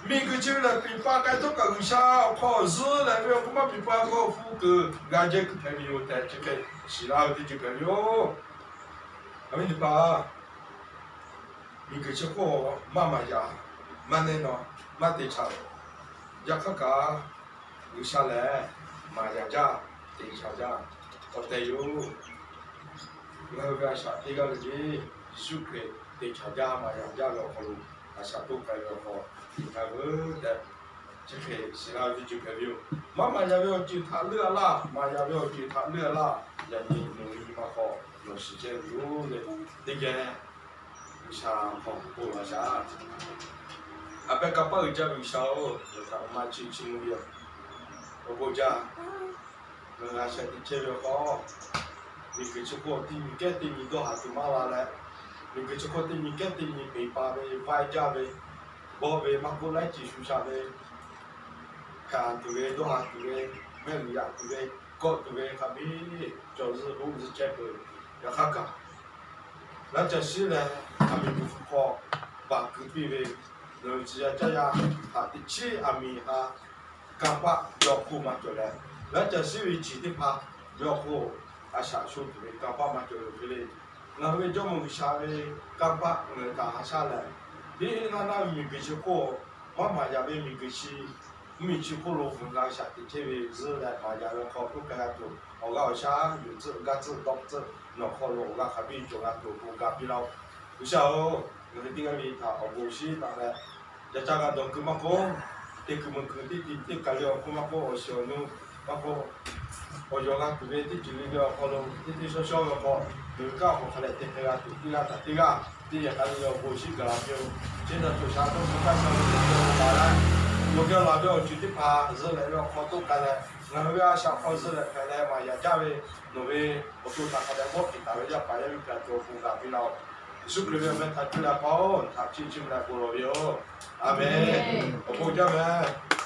Miˬguiˬ chi ve lehˬ, piˍ pa k'ai htawˇ kaꞈ G'uiˬsha awˬ hk'aw zuhˆ leh ve awˬ hk'aw maˇ piˍ pa hk'aw hpu kuiˬ g'a jehˇ kuiˬ hpehꞈ ve yoˬ tehꞈ chi hk'e shiˍ laˇ ve teˇ ceuˬ hpehꞈ ve yoˬ. A viˉ teˇ hpaˍ, miˬguiˬ chi hk'oˆ maˇ maˍ yaꞈ, maˇ nehˇ naw, maˇ te chaꞈ. Yaꞈ hk'aˇ kaꞈ, G'uiˬsha lehˬ maˍ yaꞈ jaˇ, te chaꞈ jaˇ, awˬ tehˬ yoˬ. Ngaˬ hui ve a shaꞈ teˇ g'aˇ ve le, Yeˍsuˆ Hkriꞈ te chaꞈ jaˇ, maˍ yaꞈ jaˇ ve awˬ hk'aw lo, a shaꞈ toˇ k'ai ve awˬ hk'aw, ngaˬ hui tehꞈ chi hk'e shiˍ laˇ ve teˇ ceuˬ hpehꞈ ve yoˬ. Maˇ maˍ yaꞈ ve awˬ ceuˬ htaꞈ leuˆ a laˇ, maˍ yaꞈ ve awˬ ceuˬ htaꞈ leuˆ a laˇ, yaꞈ nyi nawˬ hui nyi ma hk'aw nawˬ shiˍ chehˇ ve yoˬ le. Teˇ geh G'uiˬsha hk'aw k'oˆ laˇ shaˍ. A pehˉ kanˇ paˆ uiˍ jaˇ ve G'uiˬsha-oˬ, yawˇ htaꞈ maˇ chiˇ chiˇ mvuh ve yoˬ. Awˬ bon jaˇ, ngaˬ hui a shaꞈ teꞈ chehˇ ve awˬ hk'aw, miˬguiˬ chi hk'oˆ teˇ nyi kehˉ teˇ nyi dawˇ haˍ tuˬ maˇ la leh, miˬguiˬ chi hk'oˆ teˇ nyi kehˉ teˇ nyi peˍ pa ve, vaiˇ jaˇ ve, bawˆ ve, maˇ k'oˆ laiˉ ceuˬ shu shaꞈ ve, hpehꞈ tuˬ ve, dawˇ haˍ tuˬ ve, mehˆ g'uiˬ yaꞈ tuˬ ve, kawˆ tuˬ ve hk'a biˇ cawˬ zuhˆ hoˆ zuhˆ chehˇ peuˬ. Yaꞈ hk'aˇ kaꞈ, laˇ caˬ shiˉ leh, aˬ miˍ gu hpu hk'aw baˬ keu piˇ ve, nawˬ hui tcuh yaˇ caˇ yaˇ htaꞈ teꞈ chiˉ aˬ miˍ ha kanˇ paˆ yawˇ hk'oˆ maˇ cawˬ leh, laˇ caˬ shiˉ ve ciˬ teˇ hpaˍ yawˇ hk'oˆ a shaꞈ sho tuˬ ve kanˇ paˆ maˇ cawˬ ve hk'e le. Ngaˬ hui ve Jawˇmawˇ G'uiˬsha ve kanˇ paˆ ngaˬ hui htaꞈ haꞈ shaˉ lehˬ, hiˆ hiˆ naˇ naˇ ve miˬguiˬ chi hk'oˆ maˇ maˍ yaꞈ ve miˬguiˬ chi, mvuhˇmiˬ chi hk'oˆ lo ngaˬ hui a shaꞈ teꞈ chehˇ ve zuhˆ leh maˍ yaꞈ ve hk'aw toˇ k'ai g'a tuˬ, awˬ g'aˇ awˬ shaˉ yuˬ tcuhˆ gaˇ tcuhˆ dawˇ tcuhˆ nawˬ hk'aw lo awˬ g'aˇ hk'a biˇ cawˬ g'a tuˬ awˬ bon ga piˇ laˇ-oˆ. G'uiˬsha-oˬ, ngaˬ hui teˇ g'aˇ ve htaꞈ awˬ bon shinˉ taˍ leh, yaꞈ ca g'a dawˬ keu maˇ k'oˆ, teˇ kuiˬ meuꞈ kuiˬ teˇ tiꞈ teˇ kaˬ le awˬ hk'oˆ maˇ k'oˆ, awˬ shiˍ awˬ nu maˇ k'oˆ, awˬ yawˬ g'a tuˬ ve teˇ ceuˬ le ve awˬ hk'aw lo teˇ teˇ shawˉ shawˉ ve k'awꞈ, ngaˬ hui kaˉ awˬ hk'aw hk'a dehꞈ te hk'e g'a tuˬ teˇ g'aˇ htaꞈ teˇ g'aˇ teˇ yehˬ k'a le ve awˬ bon shinˉ gaˬ la piˇ-oˬ. Chi htaꞈ cawˬ sha tawˇ hkui kaˇ sha ve teˇ g'aˇ la leh, nawˬ geh laˬ ve awˬ ceuˬ teˇ hpaˍ zuh lehꞈ ve awˬ hk'aw toˆ k'ai leh, ngaˬ hui ve a shaꞈ hk'aw zuh lehꞈ hpehꞈ leh maˍ yaꞈ jaˇ ve nawˬ ve awˬ to htaꞈ hk'a dehꞈ mawˇ hkiˬ taˍ ve yaˇ paˍ yaˇ miˇ hpehꞈ tuˬ awˬ bon gaˬ piˇ laˇ-oˬ. Yeˍsuˆ Hkriꞈ ve awˬ meh htaꞈ cuˇ leh a pa-oˬ, htaꞈ chiˇ chiˇ mvuh leh bon lawˬ ve yoˬ. A menˬ. Awˬ bon jaˇ meh.